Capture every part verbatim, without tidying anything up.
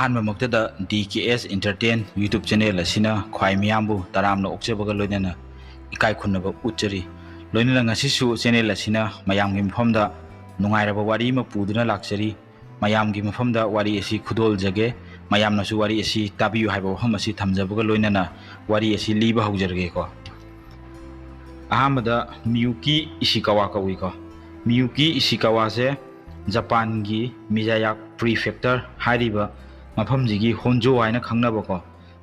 ꯑꯍꯥꯟꯕꯃꯛꯇꯗ D K S Entertain YouTube channel ꯑꯁꯤꯅ ꯈ꯭ꯋꯥꯏ ꯃꯤꯌꯥꯝꯕꯨ ꯇꯔꯥꯝꯅ ꯑꯣꯛꯆꯕꯒ ꯂꯣꯏꯅꯅ ꯏꯀꯥꯏ ꯈꯨꯝꯅꯕ ꯎꯠꯆꯔꯤ꯫ ꯂꯣꯏꯅꯅ ꯉꯁꯤꯁꯨ channel ꯑꯁꯤꯅ ꯃꯌꯥꯝꯒꯤ ꯃꯐꯝꯗ ꯅꯨꯡꯉꯥꯏꯔꯕ ꯋꯥꯔꯤ ꯑꯃ ꯄꯨꯗꯨꯅ ꯂꯥꯛꯆꯔꯤ꯫ ꯃꯌꯥꯝꯒꯤ ꯃꯐꯝꯗ ꯋꯥꯔꯤ ꯑꯁꯤ ꯈꯨꯗꯣꯜꯖꯒꯦ꯫ ꯃꯌꯥꯝꯅꯁꯨ ꯋꯥꯔꯤ ꯑꯁꯤ ꯇꯥꯕꯤꯌꯨ ꯍꯥꯏꯕ ꯋꯥꯐꯝ ꯑꯁꯤ ꯊꯝꯖꯕꯒ ꯂꯣꯏꯅꯅ ꯋꯥꯔꯤ ꯑꯁꯤ ꯂꯤꯕ ꯍꯧꯖꯔꯒꯦꯀꯣ꯫ ꯑꯍꯥꯟꯕꯗ ꯃꯤꯌꯨꯀꯤ ꯏꯁꯤꯀꯥꯋꯥ ꯀꯧꯏꯀꯣ꯫ ꯃꯤꯌꯨꯀꯤ ꯏꯁꯤꯀꯥꯋꯥꯁꯦ ꯖꯄꯥꯟꯒꯤ ꯃꯤꯖꯥꯌꯥꯛ Prefecture ꯍꯥꯏꯔꯤꯕ ꯃꯐꯝꯁꯤꯒꯤ ꯍꯣꯟꯖꯣ ꯍꯥꯏꯅ ꯈꯪꯅꯕꯀꯣ,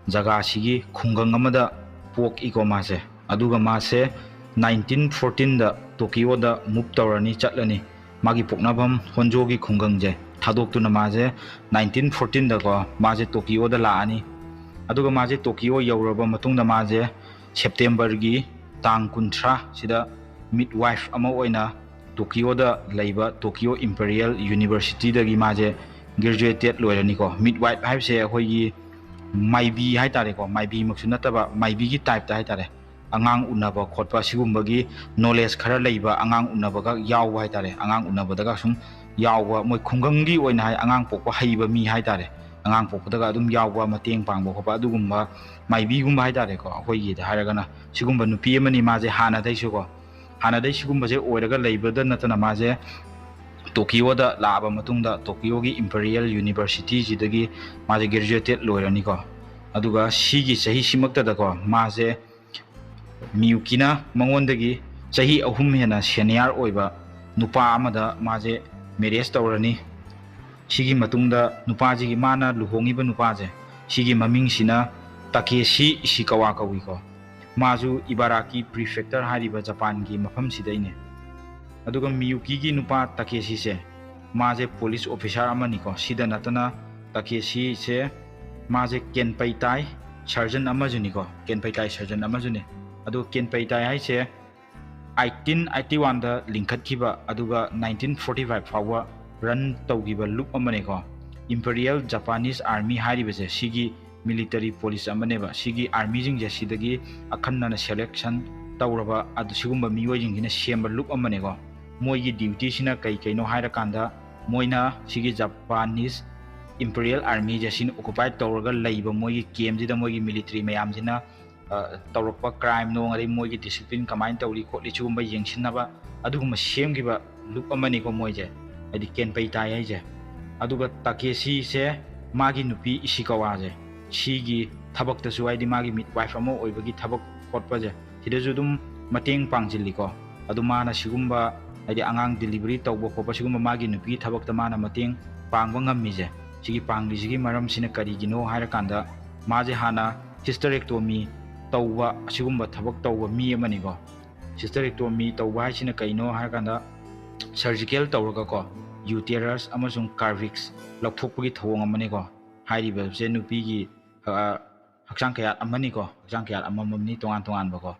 ꯖꯒꯥꯁꯤꯒꯤ ꯈꯨꯡꯒꯪ ꯑꯃꯗ ꯄꯣꯛꯏꯀꯣ ꯃꯥꯁꯦ꯫ ꯑꯗꯨꯒ ꯃꯥꯁꯦ nineteen fourteenꯗ ꯇꯣꯀꯤꯌꯣꯗ move ꯇꯧꯔꯅꯤ, ꯆꯠꯂꯅꯤ꯫ ꯃꯥꯒꯤ ꯄꯣꯛꯅꯐꯝ ꯍꯣꯟꯖꯣꯒꯤ ꯈꯨꯡꯒꯪꯁꯦ ꯊꯥꯗꯣꯛꯇꯨꯅ ꯃꯥꯁꯦ nineteen fourteenꯗꯀꯣ ꯃꯥꯁꯦ ꯇꯣꯀꯤꯌꯣꯗ ꯂꯥꯛꯑꯅꯤ꯫ ꯑꯗꯨꯒ ꯃꯥꯁꯦ ꯇꯣꯀꯤꯌꯣ ꯌꯧꯔꯕ ꯃꯇꯨꯡꯗ ꯃꯥꯁꯦ Septemberꯒꯤ ꯇꯥꯡ ꯀꯨꯟꯊ꯭ꯔꯥ ꯁꯤꯗ midwife ꯑꯃ ꯑꯣꯏꯅ ꯇꯣꯀꯤꯌꯣꯗ ꯂꯩꯕ ꯇꯣꯀꯤꯌꯣ Imperial Universityꯗꯒꯤ ꯃꯥꯁꯦ graduated ꯂꯣꯏꯔꯅꯤꯀꯣ꯫ Midwife ꯍꯥꯏꯕꯁꯦ ꯑꯩꯈꯣꯏꯒꯤ ꯃꯥꯏꯕꯤ ꯍꯥꯏꯇꯥꯔꯦꯀꯣ, ꯃꯥꯏꯕꯤꯃꯛꯁꯨ ꯅꯠꯇꯕ ꯃꯥꯏꯕꯤꯒꯤ typeꯇ ꯍꯥꯏꯇꯥꯔꯦ꯫ ꯑꯉꯥꯡ ꯎꯅꯕ ꯈꯣꯠꯄ ꯁꯤꯒꯨꯝꯕꯒꯤ knowledge ꯈꯔ ꯂꯩꯕ ꯑꯉꯥꯡ ꯎꯅꯕꯒ ꯌꯥꯎꯕ ꯍꯥꯏꯇꯥꯔꯦ꯫ ꯑꯉꯥꯡ ꯎꯅꯕꯗꯒ ꯁꯨꯝ ꯌꯥꯎꯕ, ꯃꯣꯏ ꯈꯨꯡꯒꯪꯒꯤ ꯑꯣꯏꯅ ꯍꯥꯏ ꯑꯉꯥꯡ ꯄꯣꯛꯄ ꯍꯩꯕ ꯃꯤ ꯍꯥꯏꯇꯥꯔꯦ꯫ ꯑꯉꯥꯡ ꯄꯣꯛꯄꯗꯒ ꯑꯗꯨꯝ ꯌꯥꯎꯕ, ꯃꯇꯦꯡ ꯄꯥꯡꯕ ꯈꯣꯠꯄ ꯑꯗꯨꯒꯨꯝꯕ ꯃꯥꯏꯕꯤꯒꯨꯝꯕ ꯍꯥꯏꯇꯥꯔꯦꯀꯣ꯫ ꯑꯩꯈꯣꯏꯒꯤꯗ ꯍꯥꯏꯔꯒꯅ ꯁꯤꯒꯨꯝꯕ ꯅꯨꯄꯤ ꯑꯃꯅꯤ ꯃꯥꯁꯦ ꯍꯥꯟꯅꯗꯩꯁꯨꯀꯣ꯫ ꯍꯥꯟꯅꯗꯩ ꯁꯤꯒꯨꯝꯕꯁꯦ ꯑꯣꯏꯔꯒ ꯂꯩꯕꯗ ꯅꯠꯇꯅ ꯃꯥꯁꯦ ꯇꯣꯀꯤꯌꯣꯗ ꯂꯥꯛꯑꯕ ꯃꯇꯨꯡꯗ ꯇꯣꯀꯤꯌꯣꯒꯤ Imperial Universityꯁꯤꯗꯒꯤ ꯃꯥꯁꯦ graduated ꯂꯣꯏꯔꯅꯤꯀꯣ꯫ ꯑꯗꯨꯒ ꯁꯤꯒꯤ ꯆꯍꯤꯁꯤꯃꯛꯇꯗꯀꯣ ꯃꯥꯁꯦ ꯃꯤꯌꯨꯀꯤꯅ ꯃꯉꯣꯟꯗꯒꯤ ꯆꯍꯤ ꯑꯍꯨꯝ ꯍꯦꯟꯅ senior ꯑꯣꯏꯕ ꯅꯨꯄꯥ ꯑꯃꯗ ꯃꯥꯁꯦ marriage ꯇꯧꯔꯅꯤ꯫ ꯁꯤꯒꯤ ꯃꯇꯨꯡꯗ ꯅꯨꯄꯥꯁꯤꯒꯤ, ꯃꯥꯅ ꯂꯨꯍꯣꯡꯉꯤꯕ ꯅꯨꯄꯥꯁꯦ, ꯁꯤꯒꯤ ꯃꯃꯤꯡꯁꯤꯅ ꯇꯥꯀꯦꯁꯤ ꯏꯁꯤꯀꯥꯋꯥ ꯀꯧꯏꯀꯣ꯫ ꯃꯥꯁꯨ ꯏꯕꯥꯔꯥꯀꯤ Prefecture ꯍꯥꯏꯔꯤꯕ ꯖꯄꯥꯟꯒꯤ ꯃꯐꯝꯁꯤꯗꯩꯅꯦ꯫ ꯑꯗꯨꯒ ꯃꯤꯌꯨꯀꯤꯒꯤ ꯅꯨꯄꯥ ꯇꯥꯀꯦꯁꯤꯁꯦ, ꯃꯥꯁꯦ police officer ꯑꯃꯅꯤꯀꯣ꯫ ꯁꯤꯗ ꯅꯠꯇꯅ ꯇꯥꯀꯦꯁꯤꯁꯦ, ꯃꯥꯁꯦ ꯀꯦꯟꯄꯩꯇꯥꯏ surgeon ꯑꯃꯁꯨꯅꯤꯀꯣ꯫ ꯀꯦꯟꯄꯩꯇꯥꯏ surgeon ꯑꯃꯁꯨꯅꯦ꯫ ꯑꯗꯨ ꯀꯦꯟꯄꯩꯇꯥꯏ ꯍꯥꯏꯁꯦ eighteen eighty oneꯗ ꯂꯤꯡꯈꯠꯈꯤꯕ, ꯑꯗꯨꯒ nineteen forty five ꯐꯥꯎꯕ run ꯇꯧꯈꯤꯕ ꯂꯨꯞ ꯑꯃꯅꯦꯀꯣ꯫ Imperial Japanese Army ꯍꯥꯏꯔꯤꯕꯁꯦ ꯁꯤꯒꯤ military police ꯑꯃꯅꯦꯕ꯫ ꯁꯤꯒꯤ armyꯁꯤꯡꯁꯦ ꯁꯤꯗꯒꯤ ꯑꯈꯟꯅꯅ selection ꯇꯧꯔꯕ ꯑꯗꯨ ꯁꯤꯒꯨꯝꯕ ꯃꯤꯑꯣꯏꯁꯤꯡꯁꯤꯅ ꯁꯦꯝꯕ ꯂꯨꯞ ꯑꯃꯅꯦꯀꯣ꯫ ꯃꯣꯏꯒꯤ dutyꯁꯤꯅ ꯀꯩ ꯀꯩꯅꯣ ꯍꯥꯏꯔꯀꯥꯟꯗ ꯃꯣꯏꯅ ꯁꯤꯒꯤ Japanese ꯏꯝꯄꯤꯔꯤꯌꯦꯜ ꯑꯥꯔꯃꯤꯁꯦ ꯁꯤꯅ ꯑꯣꯀꯨꯄꯥꯏ ꯇꯧꯔꯒ ꯂꯩꯕ ꯃꯣꯏꯒꯤ ꯀꯦꯝꯁꯤꯗ ꯃꯣꯏꯒꯤ ꯃꯤꯂꯤꯇꯔꯤ ꯃꯌꯥꯝꯁꯤꯅ ꯑ, ꯇꯧꯔꯛꯄ ꯀ꯭ꯔꯥꯏꯝ ꯅꯣꯡ, ꯑꯗꯩ ꯃꯣꯏꯒꯤ ꯗꯤꯁꯤꯄ꯭ꯂꯤꯟ ꯀꯃꯥꯏꯅ ꯇꯧꯔꯤ ꯈꯣꯠꯂꯤ, ꯁꯤꯒꯨꯝꯕ ꯌꯦꯡꯁꯤꯟꯅꯕ ꯑꯗꯨꯒꯨꯝꯕ ꯁꯦꯝꯈꯤꯕ ꯂꯨꯞ ꯑꯃꯅꯤꯀꯣ ꯃꯣꯏꯁꯦ, ꯍꯥꯏꯗꯤ ꯀꯦꯟꯄꯩ ꯇꯥꯏ ꯍꯥꯏꯁꯦ꯫ ꯑꯗꯨꯒ ꯇꯥꯀꯦꯁꯤꯁꯦ ꯃꯥꯒꯤ ꯅꯨꯄꯤ ꯏꯁꯤꯀꯋꯥꯁꯦ ꯁꯤꯒꯤ ꯊꯕꯛꯇꯁꯨ, ꯍꯥꯏꯗꯤ ꯃꯥꯒꯤ ꯃꯤꯗꯋꯥꯏꯐ ꯑꯃ ꯑꯣꯏꯕꯒꯤ ꯊꯕꯛ ꯈꯣꯠꯄꯁꯦ ꯁꯤꯗꯁꯨ ꯑꯗꯨꯝ ꯃꯇꯦꯡ ꯄꯥꯡꯁꯤꯜꯂꯤꯀꯣ꯫ ꯑꯗꯨ ꯃꯥꯅ ꯁꯤꯒꯨꯝꯕ, ꯍꯥꯏꯗꯤ ꯑꯉꯥꯡ ꯗꯤꯂꯤꯚꯔꯤ ꯇꯧꯕ ꯈꯣꯠꯄ, ꯁꯤꯒꯨꯝꯕ ꯃꯥꯒꯤ ꯅꯨꯄꯤꯒꯤ ꯊꯕꯛꯇ ꯃꯥꯅ ꯃꯇꯦꯡ ꯄꯥꯡꯕ ꯉꯝꯃꯤꯁꯦ, ꯁꯤꯒꯤ ꯄꯥꯡꯂꯤꯁꯤꯒꯤ ꯃꯔꯝꯁꯤꯅ ꯀꯔꯤꯒꯤꯅꯣ ꯍꯥꯏꯔꯀꯥꯟꯗ, ꯃꯥꯁꯦ ꯍꯥꯟꯅ ꯁꯤꯁꯇꯔꯦꯛꯇꯣꯃꯤ ꯇꯧꯕ, ꯑꯁꯤꯒꯨꯝꯕ ꯊꯕꯛ ꯇꯧꯕ ꯃꯤ ꯑꯃꯅꯤꯀꯣ꯫ ꯁꯤꯁꯇꯔꯦꯛꯇꯣꯃꯤ ꯇꯧꯕ ꯍꯥꯏꯁꯤꯅ ꯀꯩꯅꯣ ꯍꯥꯏꯔꯀꯥꯟꯗ, ꯁꯔꯖꯤꯀꯦꯜ ꯇꯧꯔꯒꯀꯣ, ꯌꯨꯇꯦꯔꯁ ꯑꯃꯁꯨꯡ ꯀꯥꯔꯚꯤꯛꯁ ꯂꯧꯊꯣꯛꯄꯒꯤ ꯊꯧꯑꯣꯡ ꯑꯃꯅꯤꯀꯣ꯫ ꯍꯥꯏꯔꯤꯕꯁꯦ ꯅꯨꯄꯤꯒꯤ, ꯑ, ꯍꯛꯆꯥꯡ ꯀꯌꯥꯠ ꯑꯃꯅꯤꯀꯣ, ꯍꯛꯆꯥꯡ ꯀꯌꯥꯠ ꯑꯃꯃꯝꯅꯤ ꯇꯣꯉꯥꯟ ꯇꯣꯉꯥꯟꯕꯀꯣ꯫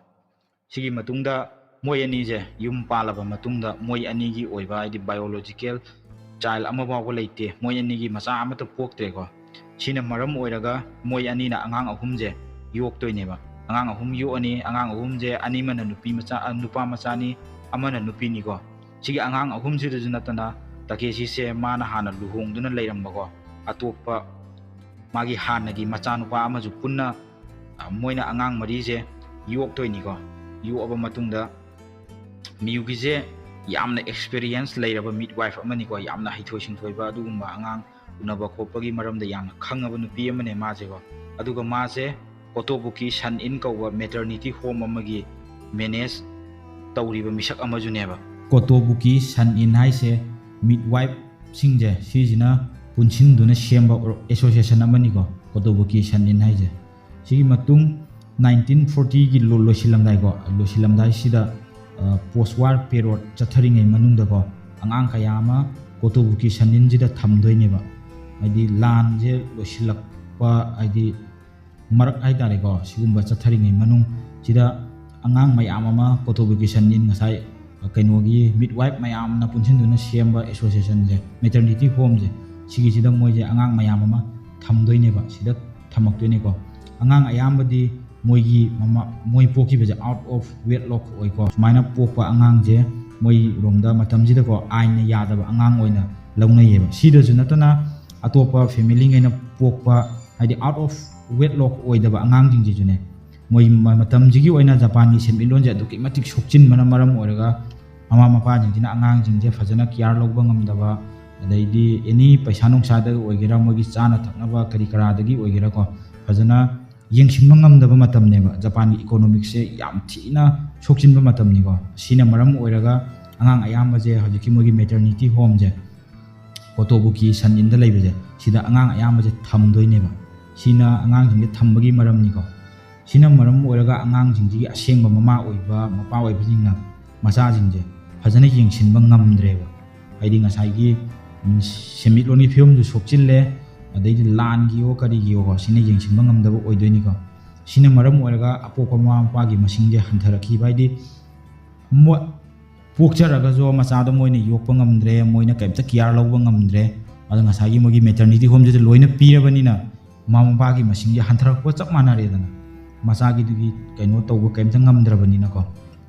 ꯁꯤꯒꯤ ꯃꯇꯨꯡꯗ ꯃꯣꯏ ꯑꯅꯤꯁꯦ ꯌꯨꯝ ꯄꯥꯜꯂꯕ ꯃꯇꯨꯡꯗ ꯃꯣꯏ ꯑꯅꯤꯒꯤ ꯑꯣꯏꯕ, ꯍꯥꯏꯗꯤ ꯕꯥꯏꯑꯣꯂꯣꯖꯤꯀꯦꯜ ꯆꯥꯏꯜ ꯑꯃ ꯐꯥꯎꯕ ꯂꯩꯇꯦ, ꯃꯣꯏ ꯑꯅꯤꯒꯤ ꯃꯆꯥ ꯑꯃꯠꯇ ꯄꯣꯛꯇ꯭ꯔꯦꯀꯣ꯫ ꯁꯤꯅ ꯃꯔꯝ ꯑꯣꯏꯔꯒ ꯃꯣꯏ ꯑꯅꯤꯅ ꯑꯉꯥꯡ ꯑꯍꯨꯝꯁꯦ ꯌꯣꯛꯇꯣꯏꯅꯦꯕ꯫ ꯑꯉꯥꯡ ꯑꯍꯨꯝ ꯌꯣꯛꯑꯅꯤ, ꯑꯉꯥꯡ ꯑꯍꯨꯝꯁꯦ ꯑꯅꯤꯃꯅ ꯅꯨꯄꯤ ꯃꯆꯥ, ꯑ, ꯅꯨꯄꯥ ꯃꯆꯥꯅꯤ, ꯑꯃꯅ ꯅꯨꯄꯤꯅꯤꯀꯣ꯫ ꯁꯤꯒꯤ ꯑꯉꯥꯡ ꯑꯍꯨꯝꯁꯤꯗꯁꯨ ꯅꯠꯇꯅ ꯇꯥꯀꯦꯁꯤꯁꯦ ꯃꯥꯅ ꯍꯥꯟꯅ ꯂꯨꯍꯣꯡꯗꯨꯅ ꯂꯩꯔꯝꯕꯀꯣ, ꯑꯇꯣꯞꯄ ꯃꯥꯒꯤ ꯍꯥꯟꯅꯒꯤ ꯃꯆꯥꯅꯨꯄꯥ ꯑꯃꯁꯨ ꯄꯨꯟꯅ, ꯑ, ꯃꯣꯏꯅ ꯑꯉꯥꯡ ꯃꯔꯤꯁꯦ ꯌꯣꯛꯇꯣꯏꯅꯤꯀꯣ꯫ ꯌꯣꯛꯑꯕ ꯃꯇꯨꯡꯗ ꯃꯤꯌꯨꯒꯤꯁꯦ ꯌꯥꯝꯅ ꯑꯦꯛꯁꯄꯤꯔꯤꯌꯦꯟꯁ ꯂꯩꯔꯕ ꯃꯤꯗꯋꯥꯏꯐ ꯑꯃꯅꯤꯀꯣ, ꯌꯥꯝꯅ ꯍꯩꯊꯣꯏ ꯁꯤꯡꯊꯣꯏꯕ ꯑꯗꯨꯒꯨꯝꯕ ꯑꯉꯥꯡ ꯎꯅꯕ ꯈꯣꯠꯄꯒꯤ ꯃꯔꯝꯗ ꯌꯥꯝꯅ ꯈꯪꯉꯕ ꯅꯨꯄꯤ ꯑꯃꯅꯦ ꯃꯥꯁꯦꯀꯣ꯫ ꯑꯗꯨꯒ ꯃꯥꯁꯦ ꯀꯣꯇꯣꯕꯨꯀꯤ ꯁꯟ ꯏꯟ ꯀꯧꯕ ꯃꯦꯇꯔꯅꯤꯇꯤ ꯍꯣꯝ ꯑꯃꯒꯤ ꯃꯦꯅꯦꯖ ꯇꯧꯔꯤꯕ ꯃꯤꯁꯛ ꯑꯃꯁꯨꯅꯦꯕ꯫ ꯀꯣꯇꯣꯕꯨꯀꯤ ꯁꯟ ꯏꯟ ꯍꯥꯏꯁꯦ ꯃꯤꯗꯋꯥꯏꯐꯁꯤꯡꯁꯦ ꯁꯤꯁꯤꯅ ꯄꯨꯟꯁꯤꯟꯗꯨꯅ ꯁꯦꯝꯕ ꯑꯦꯁꯣꯁꯤꯌꯦꯁꯟ ꯑꯃꯅꯤꯀꯣ, ꯀꯣꯇꯣꯕꯨꯀꯤ ꯁꯟ ꯏꯟ ꯍꯥꯏꯁꯦ꯫ ꯁꯤꯒꯤ ꯃꯇꯨꯡ ꯅꯥꯏꯟꯇꯤꯟ ꯐꯣꯔꯇꯤꯒꯤ ꯂꯣ-, ꯂꯣꯏꯁꯤꯜꯂꯝꯗꯥꯏꯀꯣ, ꯂꯣꯏꯁꯤꯜꯂꯝꯗꯥꯏꯁꯤꯗ, ꯑ, ꯄꯣꯁ ꯋꯥꯔ ꯄꯦꯔꯣꯠ ꯆꯠꯊꯔꯤꯉꯩ ꯃꯅꯨꯡꯗꯀꯣ, ꯑꯉꯥꯡ ꯀꯌꯥ ꯑꯃ ꯀꯣꯇꯣꯕꯨꯀꯤ ꯁꯟ ꯏꯟꯁꯤꯗ ꯊꯝꯗꯣꯏꯅꯦꯕ꯫ ꯍꯥꯏꯗꯤ ꯂꯥꯟꯁꯦ ꯂꯣꯏꯁꯤꯜꯂꯛꯄ, ꯍꯥꯏꯗꯤ ꯃꯔꯛ ꯍꯥꯏꯇꯥꯔꯦꯀꯣ, ꯁꯤꯒꯨꯝꯕ ꯆꯠꯊꯔꯤꯉꯩ ꯃꯅꯨꯡ ꯁꯤꯗ ꯑꯉꯥꯡ ꯃꯌꯥꯝ ꯑꯃ ꯀꯣꯇꯣꯕꯨꯀꯤ ꯁꯟ ꯏꯟ ꯉꯁꯥꯏ, ꯑ, ꯀꯩꯅꯣꯒꯤ ꯃꯤꯗꯋꯥꯏꯐ ꯃꯌꯥꯝꯅ ꯄꯨꯟꯁꯤꯟꯗꯨꯅ ꯁꯦꯝꯕ ꯑꯦꯁꯣꯁꯤꯌꯦꯁꯟꯁꯦ, ꯃꯦꯇꯔꯅꯤꯇꯤ ꯍꯣꯝꯁꯦ, ꯁꯤꯒꯤꯁꯤꯗ ꯃꯣꯏꯁꯦ ꯑꯉꯥꯡ ꯃꯌꯥꯝ ꯑꯃ ꯊꯝꯗꯣꯏꯅꯦꯕ, ꯁꯤꯗ ꯊꯝꯃꯛꯇꯣꯏꯅꯦꯀꯣ꯫ ꯑꯉꯥꯡ ꯑꯌꯥꯝꯕꯗꯤ ꯃꯣꯏꯒꯤ ꯃꯃꯥ, ꯃꯣꯏ ꯄꯣꯛꯈꯤꯕꯁꯦ ꯑꯥꯎꯠ ꯑꯣꯐ ꯋꯦꯗꯂꯣꯛ ꯑꯣꯏꯀꯣ꯫ ꯁꯨꯃꯥꯏꯅ ꯄꯣꯛꯄ ꯑꯉꯥꯡꯁꯦ ꯃꯣꯏꯔꯣꯝꯗ ꯃꯇꯝꯁꯤꯗꯀꯣ ꯑꯥꯏꯟꯅ ꯌꯥꯗꯕ ꯑꯉꯥꯡ ꯑꯣꯏꯅ ꯂꯧꯅꯩꯌꯦꯕ꯫ ꯁꯤꯗꯁꯨ ꯅꯠꯇꯅ ꯑꯇꯣꯞꯄ ꯐꯦꯃꯤꯂꯤꯉꯩꯅ ꯄꯣꯛꯄ, ꯍꯥꯏꯗꯤ out of wedlock ꯑꯣꯏꯗꯕ ꯑꯉꯥꯡꯁꯤꯡꯁꯤꯁꯨꯅꯦ, ꯃꯣꯏ ꯃ-, ꯃꯇꯝꯁꯤꯒꯤ ꯑꯣꯏꯅ ꯖꯄꯥꯟꯒꯤ ꯁꯦꯟꯃꯤꯠꯂꯣꯟꯁꯦ ꯑꯗꯨꯛꯀꯤ ꯃꯇꯤꯛ ꯁꯣꯛꯆꯤꯟꯕꯅ ꯃꯔꯝ ꯑꯣꯏꯔꯒ ꯃꯃꯥ ꯃꯄꯥꯁꯤꯡꯁꯤꯅ ꯑꯉꯥꯡꯁꯤꯡꯁꯦ ꯐꯖꯅ ꯀꯤꯌꯥꯔ ꯂꯧꯕ ꯉꯝꯗꯕ, ꯑꯗꯩꯗꯤ ꯑꯦꯅꯤ ꯄꯩꯁꯥ ꯅꯨꯡꯁꯥꯗ ꯑꯣꯏꯒꯦꯔꯥ, ꯃꯣꯏꯒꯤ ꯆꯥꯅ ꯊꯛꯅꯕ ꯀꯔꯤ ꯀꯔꯥꯗꯒꯤ ꯑꯣꯏꯒꯦꯔꯥꯀꯣ, ꯐꯖꯅ ꯌꯦꯡꯁꯤꯟꯕ ꯉꯝꯗꯕ ꯃꯇꯝꯅꯦꯕ꯫ ꯖꯄꯥꯟꯒꯤ ꯏꯀꯣꯅꯣꯃꯤꯛꯁꯦ ꯌꯥꯝ ꯊꯤꯅ ꯁꯣꯛꯆꯤꯟꯕ ꯃꯇꯝꯅꯤꯀꯣ꯫ ꯁꯤꯅ ꯃꯔꯝ ꯑꯣꯏꯔꯒ ꯑꯉꯥꯡ ꯑꯌꯥꯝꯕꯁꯦ ꯍꯧꯖꯤꯛꯀꯤ ꯃꯣꯏꯒꯤ ꯃꯦꯇꯔꯅꯤꯇꯤ ꯍꯣꯝꯁꯦ, ꯀꯣꯇꯣꯕꯨꯀꯤ ꯁꯟ ꯏꯟꯗ ꯂꯩꯕꯁꯦ, ꯁꯤꯗ ꯑꯉꯥꯡ ꯑꯌꯥꯝꯕꯁꯦ ꯊꯝꯗꯣꯏꯅꯦꯕ꯫ ꯁꯤꯅ ꯑꯉꯥꯡꯁꯤꯡꯁꯦ ꯊꯝꯕꯒꯤ ꯃꯔꯝꯅꯤꯀꯣ꯫ ꯁꯤꯅ ꯃꯔꯝ ꯑꯣꯏꯔꯒ ꯑꯉꯥꯡꯁꯤꯡꯁꯤꯒꯤ ꯑꯁꯦꯡꯕ ꯃꯃꯥ ꯑꯣꯏꯕ, ꯃꯄꯥ ꯑꯣꯏꯕꯁꯤꯡꯅ ꯃꯆꯥꯁꯤꯡꯁꯦ ꯐꯖꯅ ꯌꯦꯡꯁꯤꯟꯕ ꯉꯝꯗ꯭ꯔꯦꯕ꯫ ꯍꯥꯏꯗꯤ ꯉꯁꯥꯏꯒꯤ, ꯎꯝ, ꯁꯦꯟꯃꯤꯠꯂꯣꯟꯒꯤ ꯐꯤꯕꯝꯁꯨ ꯁꯣꯛꯆꯤꯜꯂꯦ, ꯑꯗꯩꯗꯤ ꯂꯥꯟꯒꯤꯌꯣ ꯀꯔꯤꯒꯤꯌꯣꯀꯣ, ꯁꯤꯅ ꯌꯦꯡꯁꯤꯟꯕ ꯉꯝꯗꯕ ꯑꯣꯏꯗꯣꯏꯅꯤꯀꯣ꯫ ꯁꯤꯅ ꯃꯔꯝ ꯑꯣꯏꯔꯒ ꯑꯄꯣꯛꯄ ꯃꯃꯥ ꯃꯄꯥꯒꯤ ꯃꯁꯤꯡꯁꯦ ꯍꯟꯊꯔꯛꯈꯤꯕ, ꯍꯥꯏꯗꯤ ꯃꯣꯏ ꯄꯣꯛꯆꯔꯒꯁꯨ ꯃꯆꯥꯗꯣ ꯃꯣꯏꯅ ꯌꯣꯛꯄ ꯉꯝꯗ꯭ꯔꯦ, ꯃꯣꯏꯅ ꯀꯔꯤꯝꯇ ꯀꯤꯌꯥꯔ ꯂꯧꯕ ꯉꯝꯗ꯭ꯔꯦ꯫ ꯑꯗꯣ ꯉꯁꯥꯏꯒꯤ ꯃꯣꯏꯒꯤ ꯃꯦꯇꯔꯅꯤꯇꯤ ꯍꯣꯝꯁꯤꯗ ꯂꯣꯏꯅ ꯄꯤꯔꯕꯅꯤꯅ ꯃꯃꯥ ꯃꯄꯥꯒꯤ ꯃꯁꯤꯡꯁꯦ ꯍꯟꯊꯔꯛꯄ ꯆꯞ ꯃꯥꯟꯅꯔꯦꯗꯅ, ꯃꯆꯥꯒꯤꯗꯨꯒꯤ ꯀꯩꯅꯣ ꯇꯧꯕ ꯀꯔꯤꯝꯇ ꯉꯝꯗ꯭ꯔꯕꯅꯤꯅꯀꯣ꯫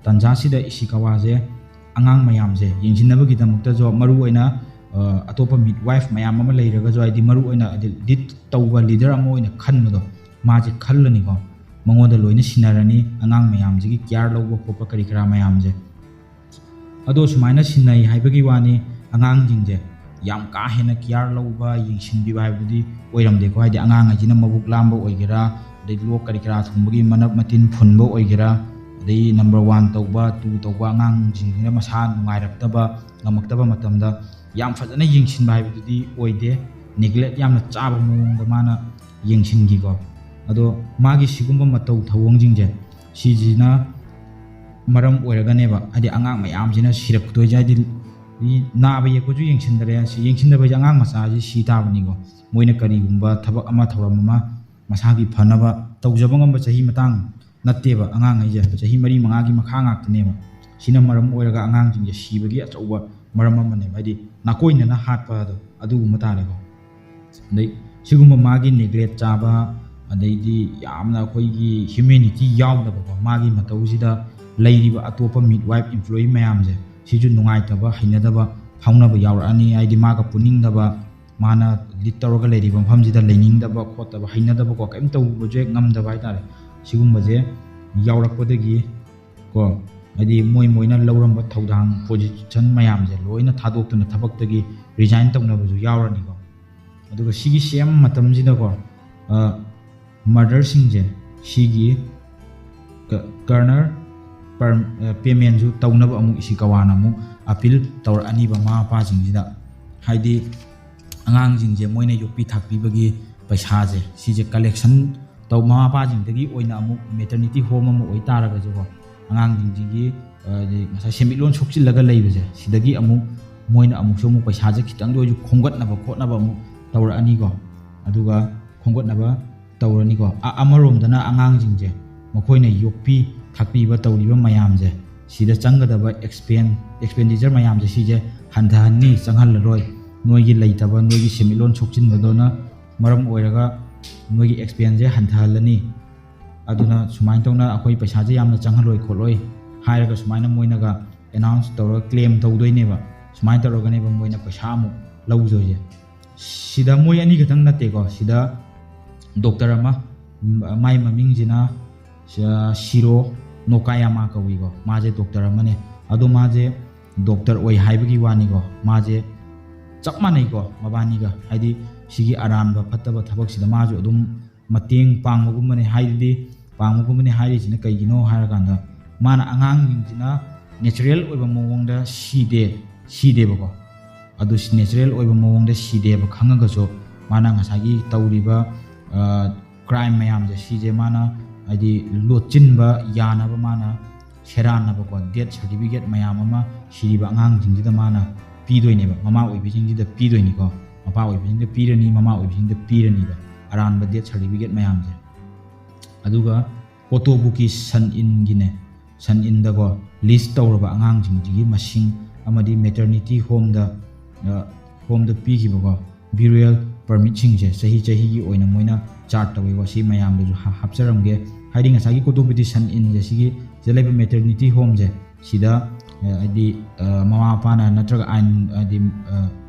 ꯇꯟꯖꯥꯁꯤꯗ ꯏꯁꯤꯀꯥꯋꯥꯁꯦ ꯑꯉꯥꯡ ꯃꯌꯥꯝꯁꯦ ꯌꯦꯡꯁꯤꯟꯅꯕꯒꯤꯗꯃꯛꯇꯁꯨ ꯃꯔꯨꯑꯣꯏꯅ, ꯑ, ꯑꯇꯣꯞꯄ ꯃꯤꯗꯋꯥꯏꯐ ꯃꯌꯥꯝ ꯑꯃ ꯂꯩꯔꯒꯁꯨ, ꯍꯥꯏꯗꯤ ꯃꯔꯨꯑꯣꯏꯅ ꯍꯥꯏꯗꯤ ꯂꯤꯗ ꯇꯧꯕ ꯂꯤꯗꯔ ꯑꯃ ꯑꯣꯏꯅ ꯈꯟꯕꯗꯣ, ꯃꯥꯁꯦ ꯈꯜꯂꯅꯤꯀꯣ꯫ ꯃꯉꯣꯟꯗ ꯂꯣꯏꯅ ꯁꯤꯟꯅꯔꯅꯤ ꯑꯉꯥꯡ ꯃꯌꯥꯝꯁꯤꯒꯤ ꯀꯤꯌꯥꯔ ꯂꯧꯕ ꯈꯣꯠꯄ ꯀꯔꯤ ꯀꯔꯥ ꯃꯌꯥꯝꯁꯦ꯫ ꯑꯗꯣ ꯁꯨꯃꯥꯏꯅ ꯁꯤꯟꯅꯩ ꯍꯥꯏꯕꯒꯤ ꯋꯥꯅꯤ, ꯑꯉꯥꯡꯁꯤꯡꯁꯦ ꯌꯥꯝ ꯀꯥ ꯍꯦꯟꯅ ꯀꯤꯌꯥꯔ ꯂꯧꯕ, ꯌꯦꯡꯁꯤꯟꯕꯤꯕ ꯍꯥꯏꯕꯗꯨꯗꯤ ꯑꯣꯏꯔꯝꯗꯦꯀꯣ꯫ ꯍꯥꯏꯗꯤ ꯑꯉꯥꯡ ꯍꯥꯏꯁꯤꯅ ꯃꯕꯨꯛ ꯂꯥꯝꯕ ꯑꯣꯏꯒꯦꯔꯥ, ꯑꯗꯩ ꯂꯣꯛ ꯀꯔꯤ ꯀꯔꯥ ꯊꯨꯡꯕꯒꯤ ꯃꯅꯞ ꯃꯇꯤꯟ ꯐꯨꯟꯕ ꯑꯣꯏꯒꯦꯔꯥ, ꯑꯗꯩ ꯅꯝꯕꯔ ꯋꯥꯟ ꯇꯧꯕ, ꯇꯨ ꯇꯧꯕ ꯑꯉꯥꯡꯁꯤꯡꯁꯤꯅ ꯃꯁꯥ ꯅꯨꯡꯉꯥꯏꯔꯛꯇꯕ, ꯉꯝꯃꯛꯇꯕ ꯃꯇꯝꯗ ꯌꯥꯝ ꯐꯖꯅ ꯌꯦꯡꯁꯤꯟꯕ ꯍꯥꯏꯕꯗꯨꯗꯤ ꯑꯣꯏꯗꯦ꯫ ꯅꯦꯒ꯭ꯂꯦꯛ ꯌꯥꯝꯅ ꯆꯥꯕ ꯃꯑꯣꯡꯗ ꯃꯥꯅ ꯌꯦꯡꯁꯤꯟꯈꯤꯀꯣ꯫ ꯑꯗꯣ ꯃꯥꯒꯤ ꯁꯤꯒꯨꯝꯕ ꯃꯇꯧ ꯊꯧꯑꯣꯡꯁꯤꯡꯁꯦ, ꯁꯤꯁꯤꯅ ꯃꯔꯝ ꯑꯣꯏꯔꯒꯅꯦꯕ, ꯍꯥꯏꯗꯤ ꯑꯉꯥꯡ ꯃꯌꯥꯝꯁꯤꯅ ꯁꯤꯔꯛꯇꯣꯏꯁꯦ꯫ ꯍꯥꯏꯗꯤ ꯅꯥꯕ ꯌꯦꯛꯄꯁꯨ ꯌꯦꯡꯁꯤꯟꯗꯔꯦ, ꯁꯤ ꯌꯦꯡꯁꯤꯟꯗꯕ ꯍꯥꯏꯁꯦ ꯑꯉꯥꯡ ꯃꯆꯥꯁꯤ ꯁꯤ ꯇꯥꯕꯅꯤꯀꯣ꯫ ꯃꯣꯏꯅ ꯀꯔꯤꯒꯨꯝꯕ ꯊꯕꯛ ꯑꯃ, ꯊꯧꯔꯝ ꯑꯃ ꯃꯁꯥꯒꯤ ꯐꯅꯕ ꯇꯧꯖꯕ ꯉꯝꯕ ꯆꯍꯤ ꯃꯇꯥꯡ ꯅꯠꯇꯦꯕ꯫ ꯑꯉꯥꯡ ꯍꯥꯏꯁꯦ ꯆꯍꯤ ꯃꯔꯤ ꯃꯉꯥꯒꯤ ꯃꯈꯥ ꯉꯥꯛꯇꯅꯦꯕ꯫ ꯁꯤꯅ ꯃꯔꯝ ꯑꯣꯏꯔꯒ ꯑꯉꯥꯡꯁꯤꯡꯁꯦ ꯁꯤꯕꯒꯤ ꯑꯆꯧꯕ ꯃꯔꯝ ꯑꯃꯅꯦꯕ꯫ ꯍꯥꯏꯗꯤ ꯅꯥꯀꯣꯏꯅꯅ ꯍꯥꯠꯄ ꯑꯗꯣ, ꯑꯗꯨꯒꯨꯝꯕ ꯇꯥꯔꯦꯀꯣ꯫ ꯑꯗꯩ ꯁꯤꯒꯨꯝꯕ ꯃꯥꯒꯤ ꯅꯦꯒ꯭ꯂꯦꯛ ꯆꯥꯕ, ꯑꯗꯩꯗꯤ ꯌꯥꯝꯅ ꯑꯩꯈꯣꯏꯒꯤ ꯍ꯭ꯌꯨꯃꯦꯅꯤꯇꯤ ꯌꯥꯎꯗꯕꯀꯣ, ꯃꯥꯒꯤ ꯃꯇꯧꯁꯤꯗ ꯂꯩꯔꯤꯕ ꯑꯇꯣꯞꯄ ꯃꯤꯗꯋꯥꯏꯐ ꯏꯝꯄ꯭ꯂꯣꯌꯤ ꯃꯌꯥꯝꯁꯦ, ꯁꯤꯁꯨ ꯅꯨꯡꯉꯥꯏꯇꯕ, ꯍꯩꯅꯗꯕ ꯐꯥꯎꯅꯕ ꯌꯥꯎꯔꯛꯑꯅꯤ꯫ ꯍꯥꯏꯗꯤ ꯃꯥꯒ ꯄꯨꯅꯤꯡꯗꯕ, ꯃꯥꯅ ꯍꯥꯏꯗꯤ ꯇꯧꯔꯒ ꯂꯩꯔꯤꯕ ꯃꯐꯝꯁꯤꯗ ꯂꯩꯅꯤꯡꯗꯕ ꯈꯣꯠꯇꯕ, ꯍꯩꯅꯗꯕꯀꯣ, ꯀꯔꯤꯝ ꯇꯧꯕꯁꯦ ꯉꯝꯗꯕ ꯍꯥꯏꯇꯥꯔꯦ꯫ ꯁꯤꯒꯨꯝꯕꯁꯦ ꯌꯥꯎꯔꯛꯄꯗꯒꯤ ꯀꯣ, ꯍꯥꯏꯗꯤ ꯃꯣꯏ ꯃꯣꯏꯅ ꯂꯧꯔꯝꯕ ꯊꯧꯗꯥꯡ ꯄꯣꯖꯤꯁꯟ ꯃꯌꯥꯝꯁꯦ ꯂꯣꯏꯅ ꯊꯥꯗꯣꯛꯇꯨꯅ ꯊꯕꯛꯇꯒꯤ ꯔꯤꯖꯥꯏꯟ ꯇꯧꯅꯕꯁꯨ ꯌꯥꯎꯔꯅꯤꯀꯣ꯫ ꯑꯗꯨꯒ ꯁꯤꯒꯤ ꯁꯦꯝ ꯃꯇꯝꯁꯤꯗꯀꯣ, ꯃꯔꯗꯔꯁꯤꯡꯁꯦ ꯁꯤꯒꯤ ꯀꯔꯅꯔ ꯄꯦꯃꯦꯟꯁꯨ ꯇꯧꯅꯕ ꯑꯃꯨꯛ ꯏꯁꯤꯀꯋꯥꯅ ꯑꯃꯨꯛ ꯑꯄꯤꯜ ꯇꯧꯔꯛꯑꯅꯤꯕ ꯃꯃꯥ ꯃꯄꯥꯁꯤꯡꯁꯤꯗ꯫ ꯍꯥꯏꯗꯤ ꯑꯉꯥꯡꯁꯤꯡꯁꯦ ꯃꯣꯏꯅ ꯌꯣꯛꯄꯤ ꯊꯥꯛꯄꯤꯕꯒꯤ ꯄꯩꯁꯥꯁꯦ, ꯁꯤꯁꯦ ꯀꯂꯦꯛꯁꯟ ꯇꯧ, ꯃꯃꯥ ꯃꯄꯥꯁꯤꯡꯗꯒꯤ ꯑꯣꯏꯅ ꯑꯃꯨꯛ ꯃꯦꯇꯔꯅꯤꯇꯤ ꯍꯣꯝ ꯑꯃ ꯑꯣꯏꯇꯥꯔꯒꯁꯨꯀꯣ, ꯑꯉꯥꯡꯁꯤꯡꯁꯤꯒꯤ ꯉꯁꯥꯏ ꯁꯦꯟꯃꯤꯠꯂꯣꯟ ꯁꯣꯛꯆꯤꯜꯂꯒ ꯂꯩꯕꯁꯦ, ꯁꯤꯗꯒꯤ ꯑꯃꯨꯛ ꯃꯣꯏꯅ ꯑꯃꯨꯛꯁꯨ ꯑꯃꯨꯛ ꯄꯩꯁꯥꯁꯦ ꯈꯤꯇꯪꯗ ꯑꯣꯏꯁꯨ ꯈꯣꯝꯒꯠꯅꯕ ꯈꯣꯠꯅꯕ ꯑꯃꯨꯛ ꯇꯧꯔꯛꯑꯅꯤꯀꯣ꯫ ꯑꯗꯨꯒ ꯈꯣꯝꯒꯠꯅꯕ ꯇꯧꯔꯅꯤꯀꯣ꯫ ꯑꯃꯔꯣꯝꯗꯅ ꯑꯉꯥꯡꯁꯤꯡꯁꯦ ꯃꯈꯣꯏꯅ ꯌꯣꯛꯄꯤ ꯊꯥꯛꯄꯤꯕ ꯇꯧꯔꯤꯕ ꯃꯌꯥꯝꯁꯦ, ꯁꯤꯗ ꯆꯪꯒꯗꯕ ꯑꯦꯛꯁꯄꯦꯟ ꯑꯦꯛꯁꯄꯦꯟꯗꯤꯆꯔ ꯃꯌꯥꯝꯁꯦ, ꯁꯤꯁꯦ ꯍꯟꯊꯍꯟꯅꯤ, ꯆꯪꯍꯜꯂꯔꯣꯏ꯫ ꯅꯣꯏꯒꯤ ꯂꯩꯇꯕ, ꯅꯣꯏꯒꯤ ꯁꯦꯟꯃꯤꯠꯂꯣꯟ ꯁꯣꯛꯆꯤꯟꯕꯗꯨꯅ ꯃꯔꯝ ꯑꯣꯏꯔꯒ ꯅꯣꯏꯒꯤ ꯑꯦꯛꯁꯄꯦꯟꯁꯦ ꯍꯟꯊꯍꯜꯂꯅꯤ꯫ ꯑꯗꯨꯅ ꯁꯨꯃꯥꯏꯅ ꯇꯧꯅ ꯑꯩꯈꯣꯏ ꯄꯩꯁꯥꯁꯦ ꯌꯥꯝꯅ ꯆꯪꯍꯜꯂꯣꯏ ꯈꯣꯠꯂꯣꯏ ꯍꯥꯏꯔꯒ ꯁꯨꯃꯥꯏꯅ ꯃꯣꯏꯅꯒ ꯑꯦꯅꯥꯎꯟꯁ ꯇꯧꯔꯒ ꯀ꯭ꯂꯦꯝ ꯇꯧꯗꯣꯏꯅꯦꯕ꯫ ꯁꯨꯃꯥꯏꯅ ꯇꯧꯔꯒꯅꯦꯕ ꯃꯣꯏꯅ ꯄꯩꯁꯥ ꯑꯃꯨꯛ ꯂꯧꯗꯣꯏꯁꯦ꯫ ꯁꯤꯗ ꯃꯣꯏ ꯑꯅꯤ ꯈꯛꯇꯪ ꯅꯠꯇꯦꯀꯣ, ꯁꯤꯗ ꯗꯣꯛꯇꯔ ꯑꯃ, ꯃꯥꯏ ꯃꯃꯤꯡꯁꯤꯅ ꯁꯤꯔꯣ ꯅꯣꯀꯥꯌꯥꯃꯥ ꯀꯧꯏꯀꯣ꯫ ꯃꯥꯁꯦ ꯗꯣꯛꯇꯔ ꯑꯃꯅꯦ꯫ ꯑꯗꯣ ꯃꯥꯁꯦ ꯗꯣꯛꯇꯔ ꯑꯣꯏ ꯍꯥꯏꯕꯒꯤ ꯋꯥꯅꯤꯀꯣ, ꯃꯥꯁꯦ ꯆꯞ ꯃꯥꯟꯅꯩꯀꯣ ꯃꯕꯥꯅꯤꯒ꯫ ꯍꯥꯏꯗꯤ ꯁꯤꯒꯤ ꯑꯔꯥꯟꯕ ꯐꯠꯇꯕ ꯊꯕꯛꯁꯤꯗ ꯃꯥꯁꯨ ꯑꯗꯨꯝ ꯃꯇꯦꯡ ꯄꯥꯡꯕꯒꯨꯝꯕꯅꯦ ꯍꯥꯏꯔꯤꯗꯤ, ꯄꯥꯡꯕꯒꯨꯝꯕꯅꯦ ꯍꯥꯏꯔꯤꯁꯤꯅ ꯀꯩꯒꯤꯅꯣ ꯍꯥꯏꯔꯀꯥꯟꯗ, ꯃꯥꯅ ꯑꯉꯥꯡꯁꯤꯡꯁꯤꯅ ꯅꯦꯆꯔꯦꯜ ꯑꯣꯏꯕ ꯃꯑꯣꯡꯗ ꯁꯤꯗꯦ, ꯁꯤꯗꯦꯕꯀꯣ꯫ ꯑꯗꯨ ꯅꯦꯆꯔꯦꯜ ꯑꯣꯏꯕ ꯃꯑꯣꯡꯗ ꯁꯤꯗꯦꯕ ꯈꯪꯉꯒꯁꯨ, ꯃꯥꯅ ꯉꯁꯥꯏꯒꯤ ꯇꯧꯔꯤꯕ ꯀ꯭ꯔꯥꯏꯝ ꯃꯌꯥꯝꯁꯦ, ꯁꯤꯁꯦ ꯃꯥꯅ ꯍꯥꯏꯗꯤ ꯂꯣꯠꯁꯤꯟꯕ ꯌꯥꯅꯕ ꯃꯥꯅ ꯁꯦꯔꯥꯟꯅꯕꯀꯣ, ꯗꯦꯠ ꯁꯥꯔꯇꯤꯐꯤꯀꯦꯠ ꯃꯌꯥꯝ ꯑꯃ ꯁꯤꯔꯤꯕ ꯑꯉꯥꯡꯁꯤꯡꯁꯤꯗ ꯃꯥꯅ ꯄꯤꯗꯣꯏꯅꯦꯕ, ꯃꯃꯥ ꯑꯣꯏꯕꯤꯁꯤꯡꯁꯤꯗ ꯄꯤꯗꯣꯏꯅꯤꯀꯣ꯫ ꯃꯄꯥ ꯑꯣꯏꯕꯤꯁꯤꯡꯗ ꯄꯤꯔꯅꯤ, ꯃꯃꯥ ꯑꯣꯏꯕꯤꯁꯤꯡꯗ ꯄꯤꯔꯅꯤꯕ ꯑꯔꯥꯟꯕ ꯗꯦꯠ ꯁꯥꯔꯇꯤꯐꯤꯀꯦꯠ ꯃꯌꯥꯝꯁꯦ꯫ ꯑꯗꯨꯒ ꯀꯣꯇꯣꯕꯨꯀꯤ ꯁꯟ ꯏꯟꯒꯤꯅꯦ, ꯁꯟ ꯏꯟꯗꯀꯣ ꯂꯤꯁ ꯇꯧꯔꯕ ꯑꯉꯥꯡꯁꯤꯡꯁꯤꯒꯤ ꯃꯁꯤꯡ ꯑꯃꯗꯤ ꯃꯦꯇꯔꯅꯤꯇꯤ ꯍꯣꯝꯗ, ꯍꯣꯝꯗ ꯄꯤꯈꯤꯕꯀꯣ ꯕ꯭ꯌꯨꯔꯤꯌꯦꯜ ꯄꯔꯃꯤꯠꯁꯤꯡꯁꯦ ꯆꯍꯤ ꯆꯍꯤꯒꯤ ꯑꯣꯏꯅ ꯃꯣꯏꯅ ꯆꯥꯔꯠ ꯇꯧꯋꯦꯀꯣ꯫ ꯁꯤ ꯃꯌꯥꯝꯗꯁꯨ ꯍꯥꯞꯆꯔꯝꯒꯦ꯫ ꯍꯥꯏꯗꯤ ꯉꯁꯥꯏꯒꯤ ꯀꯣꯇꯣꯕꯨꯀꯤ ꯁꯟ ꯏꯟꯁꯦ, ꯁꯤꯒꯤ ꯁꯤꯗ ꯂꯩꯕ ꯃꯦꯇꯔꯅꯤꯇꯤ ꯍꯣꯝꯁꯦ, ꯁꯤꯗ ꯍꯥꯏꯗꯤ ꯃꯃꯥ ꯃꯄꯥꯅ ꯅꯠꯇ꯭ꯔꯒ ꯑꯥꯏꯟ, ꯍꯥꯏꯗꯤ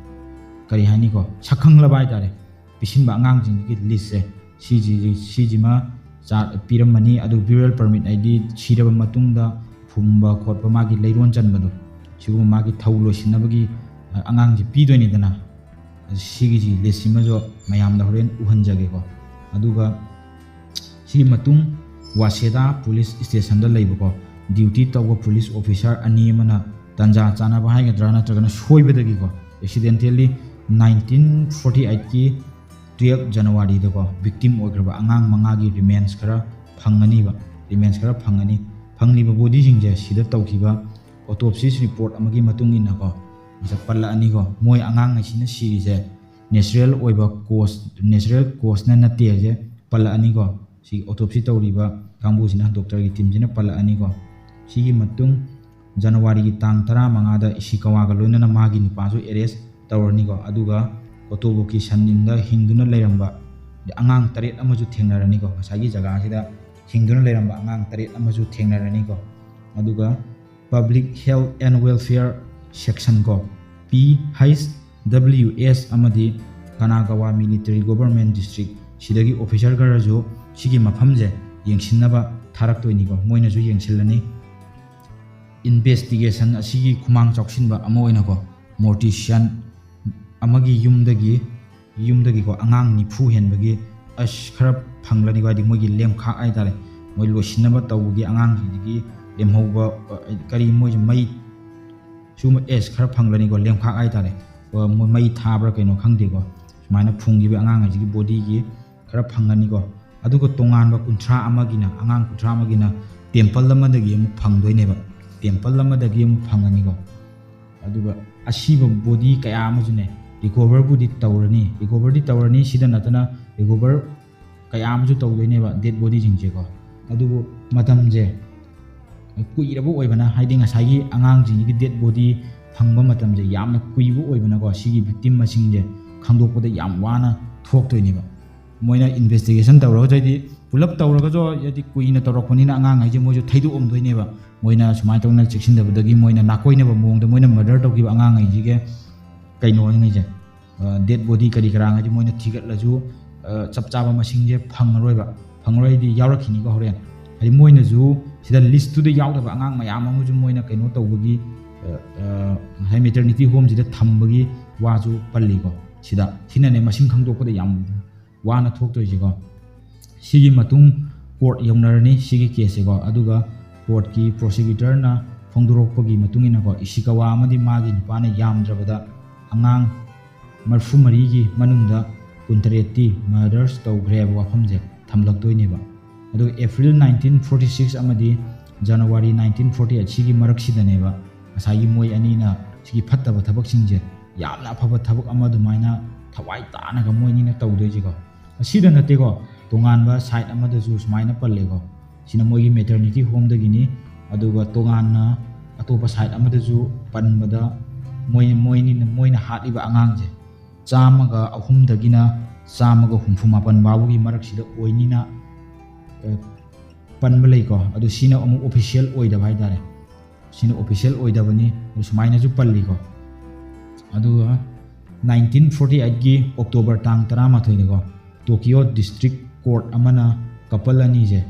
ꯀꯔꯤ ꯍꯥꯏꯅꯤꯀꯣ, ꯁꯛꯈꯪꯂꯕ ꯍꯥꯏꯇꯥꯔꯦ, ꯄꯤꯁꯤꯟꯕ ꯑꯉꯥꯡꯁꯤꯡꯒꯤ list ꯁꯦ, ꯁꯤꯁꯤ, ꯁꯤꯁꯤꯃ ꯆꯥ-, ꯄꯤꯔꯝꯃꯅꯤ꯫ ꯑꯗꯨ burial permit ꯍꯥꯏꯗꯤ ꯁꯤꯔꯕ ꯃꯇꯨꯡꯗ ꯐꯨꯝꯕ ꯈꯣꯠꯄ, ꯃꯥꯒꯤ ꯂꯩꯔꯣꯟ ꯆꯟꯕꯗꯣ, ꯁꯤꯒꯨꯝꯕ ꯃꯥꯒꯤ ꯊꯧ ꯂꯣꯏꯁꯤꯟꯅꯕꯒꯤ, ꯑ, ꯑꯉꯥꯡꯁꯤ ꯄꯤꯗꯣꯏꯅꯤꯗꯅ꯫ ꯁꯤꯒꯤꯁꯤ list ꯁꯤꯃꯁꯨ ꯃꯌꯥꯝꯗ ꯍꯣꯔꯦꯟ ꯎꯍꯟꯖꯒꯦꯀꯣ꯫ ꯑꯗꯨꯒ ꯁꯤꯒꯤ ꯃꯇꯨꯡ ꯋꯥꯁꯦꯗꯥ police station ꯗ ꯂꯩꯕꯀꯣ, duty ꯇꯧꯕ police officer ꯑꯅꯤ ꯑꯃꯅ ꯇꯟꯖꯥ ꯆꯥꯅꯕ ꯍꯥꯏꯒꯗ꯭ꯔꯥ ꯅꯠꯇ꯭ꯔꯒꯅ ꯁꯣꯏꯕꯗꯒꯤꯀꯣ, accidentally nineteen forty eight ꯀꯤ twelve January ꯗꯀꯣ victim ꯑꯣꯏꯈ꯭ꯔꯕ ꯑꯉꯥꯡ ꯃꯉꯥꯒꯤ remains ꯈꯔ ꯐꯪꯒꯅꯤꯕ, remains ꯈꯔ ꯐꯪꯒꯅꯤ꯫ ꯐꯪꯂꯤꯕ body ꯁꯤꯡꯁꯦ ꯁꯤꯗ ꯇꯧꯈꯤꯕ autopsy report ꯑꯃꯒꯤ ꯃꯇꯨꯡ ꯏꯟꯅꯀꯣ, ꯉꯁꯥꯏ ꯄꯜꯂꯛꯑꯅꯤꯀꯣ, ꯃꯣꯏ ꯑꯉꯥꯡꯉꯩꯁꯤꯅ ꯁꯤꯔꯤꯁꯦ natural ꯑꯣꯏꯕ cause, natural cause ꯅ ꯅꯠꯇꯦ ꯍꯥꯏꯁꯦ ꯄꯜꯂꯛꯑꯅꯤꯀꯣ꯫ ꯁꯤ autopsy ꯇꯧꯔꯤꯕ ꯀꯥꯡꯕꯨꯁꯤꯅ, doctor ꯒꯤ team ꯁꯤꯅ ꯄꯜꯂꯛꯑꯅꯤꯀꯣ꯫ ꯁꯤꯒꯤ ꯃꯇꯨꯡ January ꯒꯤ ꯇꯥꯡ ꯇꯔꯥꯃꯉꯥꯗ ꯏꯁꯤꯀꯥꯋꯥꯒ ꯂꯣꯏꯅꯅ ꯃꯥꯒꯤ ꯅꯨꯄꯥꯁꯨ arrest ꯇꯧꯔꯅꯤꯀꯣ꯫ ꯑꯗꯨꯒ ꯀꯣꯇꯣꯕꯨꯀꯤ ꯁꯟ ꯏꯟꯗ ꯍꯤꯡꯗꯨꯅ ꯂꯩꯔꯝꯕ ꯑꯉꯥꯡ ꯇꯔꯦꯠ ꯑꯃꯁꯨ ꯊꯦꯡꯅꯔꯅꯤꯀꯣ꯫ ꯉꯁꯥꯏꯒꯤ ꯖꯒꯥꯁꯤꯗ ꯍꯤꯡꯗꯨꯅ ꯂꯩꯔꯝꯕ ꯑꯉꯥꯡ ꯇꯔꯦꯠ ꯑꯃꯁꯨ ꯊꯦꯡꯅꯔꯅꯤꯀꯣ꯫ ꯑꯗꯨꯒ Public Health and Welfare Section ꯀꯣ, P H W S ꯑꯃꯗꯤ Kanagawa Military Government District ꯁꯤꯗꯒꯤ officer ꯈꯔꯁꯨ ꯁꯤꯒꯤ ꯃꯐꯝꯁꯦ ꯌꯦꯡꯁꯤꯟꯅꯕ ꯊꯥꯔꯛꯇꯣꯏꯅꯤꯀꯣ꯫ ꯃꯣꯏꯅꯁꯨ ꯌꯦꯡꯁꯤꯜꯂꯅꯤ꯫ Investigation ꯑꯁꯤꯒꯤ ꯈꯨꯃꯥꯡ ꯆꯥꯎꯁꯤꯟꯕ ꯑꯃ ꯑꯣꯏꯅꯀꯣ, mortician ꯑꯃꯒꯤ ꯌꯨꯝꯗꯒꯤ, ꯌꯨꯝꯗꯒꯤꯀꯣ ꯑꯉꯥꯡ ꯅꯤꯐꯨ ꯍꯦꯟꯕꯒꯤ ꯑꯁ ꯈꯔ ꯐꯪꯂꯅꯤꯀꯣ, ꯍꯥꯏꯗꯤ ꯃꯣꯏꯒꯤ ꯂꯦꯝꯈꯥꯛ ꯍꯥꯏꯇꯥꯔꯦ, ꯃꯣꯏ ꯂꯣꯏꯁꯤꯟꯅꯕ ꯇꯧꯕꯒꯤ ꯑꯉꯥꯡꯁꯤꯡꯗꯒꯤ ꯂꯦꯝꯍꯧꯕ, ꯑ, ꯀꯔꯤ ꯃꯣꯏꯁꯦ ꯃꯩ ꯁꯤꯒꯨꯝꯕ ꯑꯦꯁ ꯈꯔ ꯐꯪꯂꯅꯤꯀꯣ, ꯂꯦꯝꯈꯥꯛ ꯍꯥꯏꯇꯥꯔꯦ꯫ ꯑ, ꯃꯣꯏ ꯃꯩ ꯊꯥꯕ꯭ꯔꯥ ꯀꯩꯅꯣ ꯈꯪꯗꯦꯀꯣ, ꯁꯨꯃꯥꯏꯅ ꯐꯨꯝꯈꯤꯕ ꯑꯉꯥꯡ ꯍꯥꯏꯁꯤꯒꯤ body ꯒꯤ ꯈꯔ ꯐꯪꯒꯅꯤꯀꯣ꯫ ꯑꯗꯨꯒ ꯇꯣꯉꯥꯟꯕ ꯀꯨꯟꯊ꯭ꯔꯥ ꯑꯃꯒꯤꯅ, ꯑꯉꯥꯡ ꯀꯨꯟꯊ꯭ꯔꯥ ꯑꯃꯒꯤꯅ temple ꯑꯃꯗꯒꯤ ꯑꯃꯨꯛ ꯐꯪꯗꯣꯏꯅꯦꯕ, temple ꯑꯃꯗꯒꯤ ꯑꯃꯨꯛ ꯐꯪꯒꯅꯤꯀꯣ꯫ ꯑꯗꯨꯒ ꯑꯁꯤꯕ body ꯀꯌꯥ ꯑꯃꯁꯨꯅꯦ recover ꯕꯨꯗꯤ ꯇꯧꯔꯅꯤ, recover ꯗꯤ ꯇꯧꯔꯅꯤ꯫ ꯁꯤꯗ ꯅꯠꯇꯅ recover ꯀꯌꯥ ꯑꯃꯁꯨ ꯇꯧꯗꯣꯏꯅꯦꯕ dead body ꯁꯤꯡꯁꯦꯀꯣ꯫ ꯑꯗꯨꯕꯨ ꯃꯇꯝꯁꯦ ꯀꯨꯏꯔꯕ ꯑꯣꯏꯕꯅ, ꯍꯥꯏꯗꯤ ꯉꯁꯥꯏꯒꯤ ꯑꯉꯥꯡꯁꯤꯡꯁꯤꯒꯤ dead body ꯐꯪꯕ ꯃꯇꯝꯁꯦ ꯌꯥꯝꯅ ꯀꯨꯏꯕ ꯑꯣꯏꯕꯅꯀꯣ, ꯁꯤꯒꯤ victim ꯃꯁꯤꯡꯁꯦ ꯈꯪꯗꯣꯛꯄꯗ ꯌꯥꯝ ꯋꯥꯅ ꯊꯣꯛꯇꯣꯏꯅꯦꯕ꯫ ꯃꯣꯏꯅ investigation ꯇꯧꯔꯒꯁꯨ, ꯍꯥꯏꯗꯤ ꯄꯨꯂꯞ ꯇꯧꯔꯒꯁꯨ, ꯍꯥꯏꯗꯤ ꯀꯨꯏꯅ ꯇꯧꯔꯛꯄꯅꯤꯅ ꯑꯉꯥꯡꯈꯩꯁꯦ ꯃꯣꯏꯁꯨ ꯊꯩꯗꯣꯛꯑꯝꯗꯣꯏꯅꯦꯕ꯫ ꯃꯣꯏꯅ ꯁꯨꯃꯥꯏꯅ ꯇꯧꯅ ꯆꯦꯛꯁꯤꯟꯗꯕꯗꯒꯤ ꯃꯣꯏꯅ ꯅꯥꯀꯣꯏꯅꯕ ꯃꯑꯣꯡꯗ ꯃꯣꯏꯅ murder ꯇꯧꯈꯤꯕ ꯑꯉꯥꯡꯈꯩꯁꯤꯒꯤ ꯀꯩꯅꯣꯉꯩꯁꯦ, ꯗꯦꯠ ꯕꯣꯗꯤ ꯀꯔꯤ ꯀꯔꯥ ꯍꯥꯏꯗꯤ ꯃꯣꯏꯅ ꯊꯤꯒꯠꯂꯁꯨ ꯆꯞ ꯆꯥꯕ ꯃꯁꯤꯡꯁꯦ ꯐꯪꯉꯔꯣꯏꯕ꯫ ꯐꯪꯉꯔꯣꯏ ꯍꯥꯏꯗꯤ ꯌꯥꯎꯔꯛꯈꯤꯅꯤꯀꯣ ꯍꯣꯔꯦꯟ꯫ ꯍꯥꯏꯗꯤ ꯃꯣꯏꯅꯁꯨ ꯁꯤꯗ ꯂꯤꯁꯇꯨꯗ ꯌꯥꯎꯗꯕ ꯑꯉꯥꯡ ꯃꯌꯥꯝ ꯑꯃꯁꯨ ꯃꯣꯏꯅ ꯀꯩꯅꯣ ꯇꯧꯕꯒꯤ, ꯉꯁꯥꯏ ꯃꯦꯇꯔꯅꯤꯇꯤ ꯍꯣꯝꯁꯤꯗ ꯊꯝꯕꯒꯤ ꯋꯥꯁꯨ ꯄꯜꯂꯤꯀꯣ꯫ ꯁꯤꯗ ꯁꯤꯅꯅꯦ ꯃꯁꯤꯡ ꯈꯪꯗꯣꯛꯄꯗ ꯌꯥꯝ ꯋꯥꯅ ꯊꯣꯛꯇꯣꯏꯁꯤꯀꯣ꯫ ꯁꯤꯒꯤ ꯃꯇꯨꯡ ꯀꯣꯔꯠ ꯌꯧꯅꯔꯅꯤ ꯁꯤꯒꯤ ꯀꯦꯁꯁꯦꯀꯣ꯫ ꯑꯗꯨꯒ ꯀꯣꯔꯠꯀꯤ ꯄ꯭ꯔꯣꯁꯤꯀ꯭ꯌꯨꯇꯔꯅ ꯐꯣꯡꯗꯣꯔꯛꯄꯒꯤ ꯃꯇꯨꯡ ꯏꯟꯅꯀꯣ, ꯏꯁꯤꯀꯋꯥ ꯑꯃꯗꯤ ꯃꯥꯒꯤ ꯅꯨꯄꯥꯅ ꯌꯥꯝꯗ꯭ꯔꯕꯗ ꯑꯉꯥꯡ ꯃꯔꯤꯐꯨ ꯃꯔꯤꯒꯤ ꯃꯅꯨꯡꯗ ꯀꯨꯟꯇꯔꯦꯠꯇꯤ ꯃꯔꯗꯔꯁ ꯇꯧꯈ꯭ꯔꯦ ꯍꯥꯏꯕ ꯋꯥꯐꯝꯁꯦ ꯊꯝꯂꯛꯇꯣꯏꯅꯦꯕ꯫ ꯑꯗꯨꯒ ꯑꯦꯄ꯭ꯔꯤꯜ ꯅꯥꯏꯟꯇꯤꯟ ꯐꯣꯔꯇꯤ ꯁꯤꯛꯁ ꯑꯃꯗꯤ ꯖꯅꯋꯥꯔꯤ ꯅꯥꯏꯟꯇꯤꯟ ꯐꯣꯔꯇꯤ ꯑꯩꯠ ꯁꯤꯒꯤ ꯃꯔꯛꯁꯤꯗꯅꯦꯕ ꯉꯁꯥꯏꯒꯤ ꯃꯣꯏ ꯑꯅꯤꯅ ꯁꯤꯒꯤ ꯐꯠꯇꯕ ꯊꯕꯛꯁꯤꯡꯁꯦ, ꯌꯥꯝꯅ ꯑꯐꯕ ꯊꯕꯛ ꯑꯃ ꯑꯗꯨꯃꯥꯏꯅ ꯊꯋꯥꯏ ꯇꯥꯅꯒ ꯃꯣꯏ ꯑꯅꯤꯅ ꯇꯧꯗꯣꯏꯁꯤꯀꯣ꯫ ꯑꯁꯤꯗ ꯅꯠꯇꯦꯀꯣ, ꯇꯣꯉꯥꯟꯕ ꯁꯥꯏꯠ ꯑꯃꯗꯁꯨ ꯁꯨꯃꯥꯏꯅ ꯄꯜꯂꯦꯀꯣ꯫ ꯁꯤꯅ ꯃꯣꯏꯒꯤ ꯃꯦꯇꯔꯅꯤꯇꯤ ꯍꯣꯝꯗꯒꯤꯅꯤ꯫ ꯑꯗꯨꯒ ꯇꯣꯉꯥꯟꯅ ꯑꯇꯣꯞꯄ ꯁꯥꯏꯠ ꯑꯃꯗꯁꯨ ꯄꯟꯕꯗ ꯃꯣꯏ, ꯃꯣꯏꯅꯤꯅ, ꯃꯣꯏꯅ ꯍꯥꯠꯂꯤꯕ ꯑꯉꯥꯡꯁꯦ ꯆꯥꯝꯃꯒ ꯑꯍꯨꯝꯗꯒꯤꯅ ꯆꯥꯝꯃꯒ ꯍꯨꯝꯐꯨ ꯃꯥꯄꯟ ꯐꯥꯎꯕꯒꯤ ꯃꯔꯛꯁꯤꯗ ꯑꯣꯏꯅꯤꯅ, ꯑ, ꯄꯟꯕ ꯂꯩꯀꯣ꯫ ꯑꯗꯨ ꯁꯤꯅ ꯑꯃꯨꯛ ꯑꯣꯐꯤꯁꯤꯌꯦꯜ ꯑꯣꯏꯗꯕ ꯍꯥꯏꯇꯥꯔꯦ꯫ ꯁꯤꯅ ꯑꯣꯐꯤꯁꯤꯌꯦꯜ ꯑꯣꯏꯗꯕꯅꯤ꯫ ꯑꯗꯨ ꯁꯨꯃꯥꯏꯅꯁꯨ ꯄꯜꯂꯤꯀꯣ꯫ ꯑꯗꯨꯒ ꯅꯥꯏꯟꯇꯤꯟ ꯐꯣꯔꯇꯤ ꯑꯩꯠꯀꯤ ꯑꯣꯛꯇꯣꯕꯔ ꯇꯥꯡ ꯇꯔꯥꯃꯥꯊꯣꯏꯗꯀꯣ, ꯇꯣꯀꯤꯌꯣ ꯗꯤꯁꯇ꯭ꯔꯤꯛ ꯀꯣꯔꯠ ꯑꯃꯅ ꯀꯄꯜ ꯑꯅꯤꯁꯦ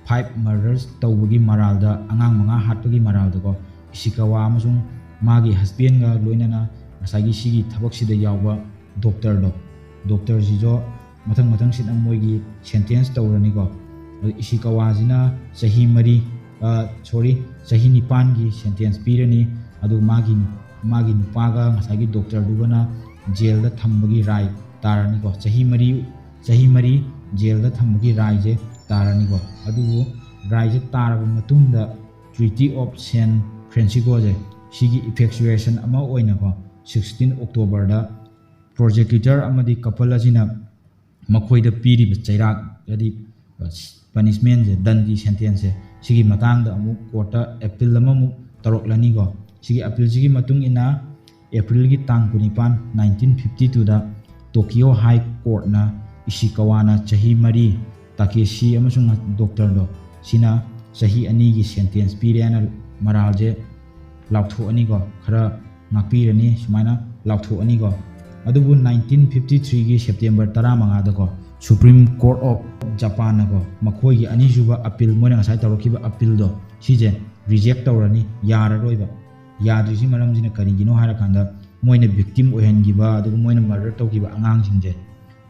ꯐꯥꯏꯚ ꯃꯔꯗꯔꯁ ꯇꯧꯕꯒꯤ ꯃꯔꯥꯜꯗ, ꯑꯉꯥꯡ ꯃꯉꯥ ꯍꯥꯠꯄꯒꯤ ꯃꯔꯥꯜꯗꯀꯣ, ꯏꯁꯤꯀꯥꯋꯥ ꯑꯃꯁꯨꯡ ꯃꯥꯒꯤ ꯍꯁꯕꯦꯟꯒ ꯂꯣꯏꯅꯅ ꯉꯁꯥꯏꯒꯤ ꯁꯤꯒꯤ ꯊꯕꯛꯁꯤꯗ ꯌꯥꯎꯕ ꯗꯣꯛꯇꯔꯗꯣ, ꯗꯣꯛꯇꯔꯁꯤꯁꯨ ꯃꯊꯪ ꯃꯊꯪꯁꯤꯅ ꯃꯣꯏꯒꯤ ꯁꯦꯟꯇꯦꯟꯁ ꯇꯧꯔꯅꯤꯀꯣ꯫ ꯑꯗꯨ ꯏꯁꯤꯀꯥꯋꯥꯁꯤꯅ ꯆꯍꯤ ꯃꯔꯤ, ꯁꯣꯔꯤ, ꯆꯍꯤ ꯅꯤꯄꯥꯟꯒꯤ ꯁꯦꯟꯇꯦꯟꯁ ꯄꯤꯔꯅꯤ꯫ ꯑꯗꯨ ꯃꯥꯒꯤ, ꯃꯥꯒꯤ ꯅꯨꯄꯥꯒ ꯉꯁꯥꯏꯒꯤ ꯗꯣꯛꯇꯔꯗꯨꯒꯅ ꯖꯦꯜꯗ ꯊꯝꯕꯒꯤ ꯔꯥꯏ ꯇꯥꯔꯅꯤꯀꯣ꯫ ꯆꯍꯤ ꯃꯔꯤ, ꯆꯍꯤ ꯃꯔꯤ ꯖꯦꯜꯗ ꯊꯝꯕꯒꯤ ꯔꯥꯏꯁꯦ ꯇꯥꯔꯅꯤꯀꯣ꯫ ꯑꯗꯨꯕꯨ ꯔꯥꯏꯁꯦ ꯇꯥꯔꯕ ꯃꯇꯨꯡꯗ Treaty of San Franciscoꯁꯦ, ꯁꯤꯒꯤ ꯏꯐꯦꯛꯆꯨꯌꯦꯁꯟ ꯑꯃ ꯑꯣꯏꯅꯀꯣ, ꯁꯤꯛꯁꯇꯤꯟ ꯑꯣꯛꯇꯣꯕꯔꯗ ꯄ꯭ꯔꯣꯁꯤꯀ꯭ꯌꯨꯇꯔ ꯑꯃꯗꯤ ꯀꯄꯜ ꯑꯁꯤꯅ ꯃꯈꯣꯏꯗ ꯄꯤꯔꯤꯕ ꯆꯩꯔꯥꯛ, ꯍꯥꯏꯗꯤ ꯄꯅꯤꯁꯃꯦꯟꯁꯦ, ꯗꯟꯒꯤ ꯁꯦꯟꯇꯦꯟꯁꯁꯦ, ꯁꯤꯒꯤ ꯃꯇꯥꯡꯗ ꯑꯃꯨꯛ ꯀꯣꯔꯠꯇ ꯑꯦꯄꯤꯜ ꯑꯃꯃꯨꯛ ꯇꯧꯔꯛꯂꯅꯤꯀꯣ꯫ ꯁꯤꯒꯤ ꯑꯦꯄꯤꯜꯁꯤꯒꯤ ꯃꯇꯨꯡ ꯏꯟꯅ ꯑꯦꯄ꯭ꯔꯤꯜꯒꯤ ꯇꯥꯡ ꯀꯨꯟꯅꯤꯄꯥꯟ, ꯅꯥꯏꯟꯇꯤꯟ ꯐꯤꯐꯇꯤ ꯇꯨꯗ ꯇꯣꯀꯤꯌꯣ ꯍꯥꯏ ꯀꯣꯔꯠꯅ ꯏꯁꯤꯀꯥꯋꯥꯅ ꯆꯍꯤ ꯃꯔꯤ, ꯇꯥꯀꯦꯁꯤ ꯑꯃꯁꯨꯡ ꯗꯣꯛꯇꯔꯗꯣ, ꯁꯤꯅ ꯆꯍꯤ ꯑꯅꯤꯒꯤ ꯁꯦꯟꯇꯦꯟꯁ ꯄꯤꯔꯦꯅ ꯃꯔꯥꯜꯁꯦ ꯂꯥꯎꯊꯣꯛꯑꯅꯤꯀꯣ, ꯈꯔ ꯉꯥꯛꯄꯤꯔꯅꯤ ꯁꯨꯃꯥꯏꯅ ꯂꯥꯎꯊꯣꯛꯑꯅꯤꯀꯣ꯫ ꯑꯗꯨꯕꯨ nineteen fifty threeꯒꯤ September ꯇꯔꯥꯃꯉꯥꯗꯀꯣ, Supreme Court of Japanꯅꯀꯣ, ꯃꯈꯣꯏꯒꯤ ꯑꯅꯤꯁꯨꯕ appeal, ꯃꯣꯏꯅ ꯉꯁꯥꯏ ꯇꯧꯔꯛꯈꯤꯕ appealꯗꯣ, ꯁꯤꯁꯦ reject ꯇꯧꯔꯅꯤ, ꯌꯥꯔꯔꯣꯏꯕ꯫ ꯌꯥꯗ꯭ꯔꯤꯁꯤ ꯃꯔꯝꯁꯤꯅ ꯀꯔꯤꯒꯤꯅꯣ ꯍꯥꯏꯔꯀꯥꯟꯗ, ꯃꯣꯏꯅ victim ꯑꯣꯏꯍꯟꯈꯤꯕ ꯑꯗꯨꯒ ꯃꯣꯏꯅ murder ꯇꯧꯈꯤꯕ ꯑꯉꯥꯡꯁꯤꯡꯁꯦ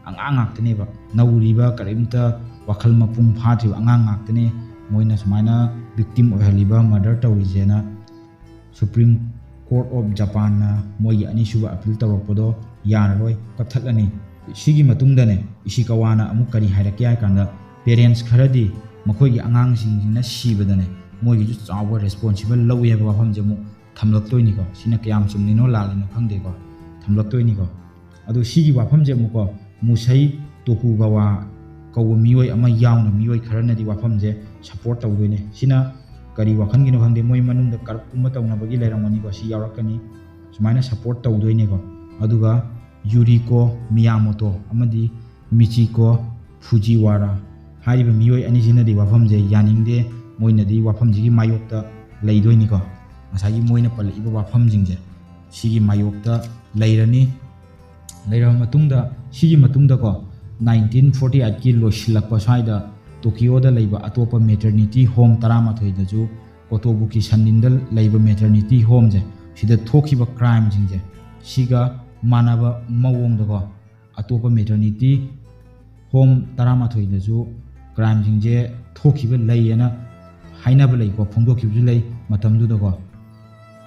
ꯑꯉꯥꯡ ꯉꯥꯛꯇꯅꯦꯕ, ꯅꯧꯔꯤꯕ, ꯀꯔꯤꯝꯇ ꯋꯥꯈꯜ ꯃꯄꯨꯡ ꯐꯥꯗ꯭ꯔꯤꯕ ꯑꯉꯥꯡ ꯉꯥꯛꯇꯅꯦ ꯃꯣꯏꯅ ꯁꯨꯃꯥꯏꯅ victim ꯑꯣꯏꯍꯜꯂꯤꯕ, murder ꯇꯧꯔꯤꯁꯦꯅ Supreme Court of Japanꯅ ꯃꯣꯏꯒꯤ ꯑꯅꯤꯁꯨꯕ appeal ꯇꯧꯔꯛꯄꯗꯣ ꯌꯥꯔꯔꯣꯏ, ꯀꯛꯊꯠꯂꯅꯤ꯫ ꯁꯤꯒꯤ ꯃꯇꯨꯡꯗꯅꯦ, ꯏꯁꯤꯀꯥꯋꯥꯅ ꯑꯃꯨꯛ ꯀꯔꯤ ꯍꯥꯏꯔꯛꯀꯦ ꯍꯥꯏ ꯀꯥꯟꯗ, parents ꯈꯔꯗꯤ ꯃꯈꯣꯏꯒꯤ ꯑꯉꯥꯡꯁꯤꯡꯁꯤꯅ ꯁꯤꯕꯗꯅꯦ, ꯃꯣꯏꯒꯤꯁꯨ ꯆꯥꯎꯕ responsible ꯂꯧꯏ ꯍꯥꯏꯕ ꯋꯥꯐꯝꯁꯦ ꯑꯃꯨꯛ ꯊꯝꯂꯛꯇꯣꯏꯅꯤꯀꯣ꯫ ꯁꯤꯅ ꯀꯌꯥꯝ ꯆꯨꯝꯂꯤꯅꯣ ꯂꯥꯜꯂꯤꯅꯣ ꯈꯪꯗꯦꯀꯣ, ꯊꯝꯂꯛꯇꯣꯏꯅꯤꯀꯣ꯫ ꯑꯗꯣ ꯁꯤꯒꯤ ꯋꯥꯐꯝꯁꯦ ꯑꯃꯨꯛꯀꯣ, ꯃꯨꯁꯩ ꯇꯣꯀꯨꯒꯥꯋꯥ ꯀꯧꯕ ꯃꯤꯑꯣꯏ ꯑꯃ ꯌꯥꯎꯅ ꯃꯤꯑꯣꯏ ꯈꯔꯅꯗꯤ ꯋꯥꯐꯝꯁꯦ support ꯇꯧꯗꯣꯏꯅꯦ꯫ ꯁꯤꯅ ꯀꯔꯤ ꯋꯥꯈꯜꯒꯤꯅꯣ ꯈꯪꯗꯦ, ꯃꯣꯏ ꯃꯅꯨꯡꯗ corrupt ꯀꯨꯝꯕ ꯇꯧꯅꯕꯒꯤ ꯂꯩꯔꯝꯒꯅꯤꯀꯣ, ꯁꯤ ꯌꯥꯎꯔꯛꯀꯅꯤ꯫ ꯁꯨꯃꯥꯏꯅ support ꯇꯧꯗꯣꯏꯅꯦꯀꯣ꯫ ꯑꯗꯨꯒ ꯌꯨꯔꯤꯀꯣ ꯃꯤꯌꯥꯃꯣꯇꯣ ꯑꯃꯗꯤ ꯃꯤꯆꯤꯀꯣ ꯐꯨꯖꯤꯋꯥꯔꯥ ꯍꯥꯏꯔꯤꯕ ꯃꯤꯑꯣꯏ ꯑꯅꯤꯁꯤꯅꯗꯤ ꯋꯥꯐꯝꯁꯦ ꯌꯥꯅꯤꯡꯗꯦ, ꯃꯣꯏꯅꯗꯤ ꯋꯥꯐꯝꯁꯤꯒꯤ ꯃꯥꯌꯣꯛꯇ ꯂꯩꯗꯣꯏꯅꯤꯀꯣ꯫ ꯉꯁꯥꯏꯒꯤ ꯃꯣꯏꯅ ꯄꯜꯂꯛꯏꯕ ꯋꯥꯐꯝꯁꯤꯡꯁꯦ ꯁꯤꯒꯤ ꯃꯥꯌꯣꯛꯇ ꯂꯩꯔꯅꯤ꯫ ꯂꯩꯔꯕ ꯃꯇꯨꯡꯗ, ꯁꯤꯒꯤ ꯃꯇꯨꯡꯗꯀꯣ, nineteen forty eightꯀꯤ ꯂꯣꯏꯁꯤꯜꯂꯛꯄ ꯁ꯭ꯋꯥꯏꯗ ꯇꯣꯀꯤꯌꯣꯗ ꯂꯩꯕ ꯑꯇꯣꯞꯄ maternity home ꯇꯔꯥꯃꯥꯊꯣꯏꯗꯁꯨ, ꯀꯣꯇꯣꯕꯨꯀꯤ ꯁꯟꯗꯤꯟꯗ ꯂꯩꯕ maternity homeꯁꯦ, ꯁꯤꯗ ꯊꯣꯛꯈꯤꯕ crimeꯁꯤꯡꯁꯦ, ꯁꯤꯒ ꯃꯥꯟꯅꯕ ꯃꯑꯣꯡꯗꯀꯣ, ꯑꯇꯣꯞꯄ maternity home ꯇꯔꯥꯃꯥꯊꯣꯏꯗꯁꯨ crimeꯁꯤꯡꯁꯦ ꯊꯣꯛꯈꯤꯕ ꯂꯩꯌꯦꯅ ꯍꯥꯏꯅꯕ ꯂꯩꯀꯣ, ꯐꯣꯡꯗꯣꯛꯈꯤꯕꯁꯨ ꯂꯩ ꯃꯇꯝꯗꯨꯗꯀꯣ꯫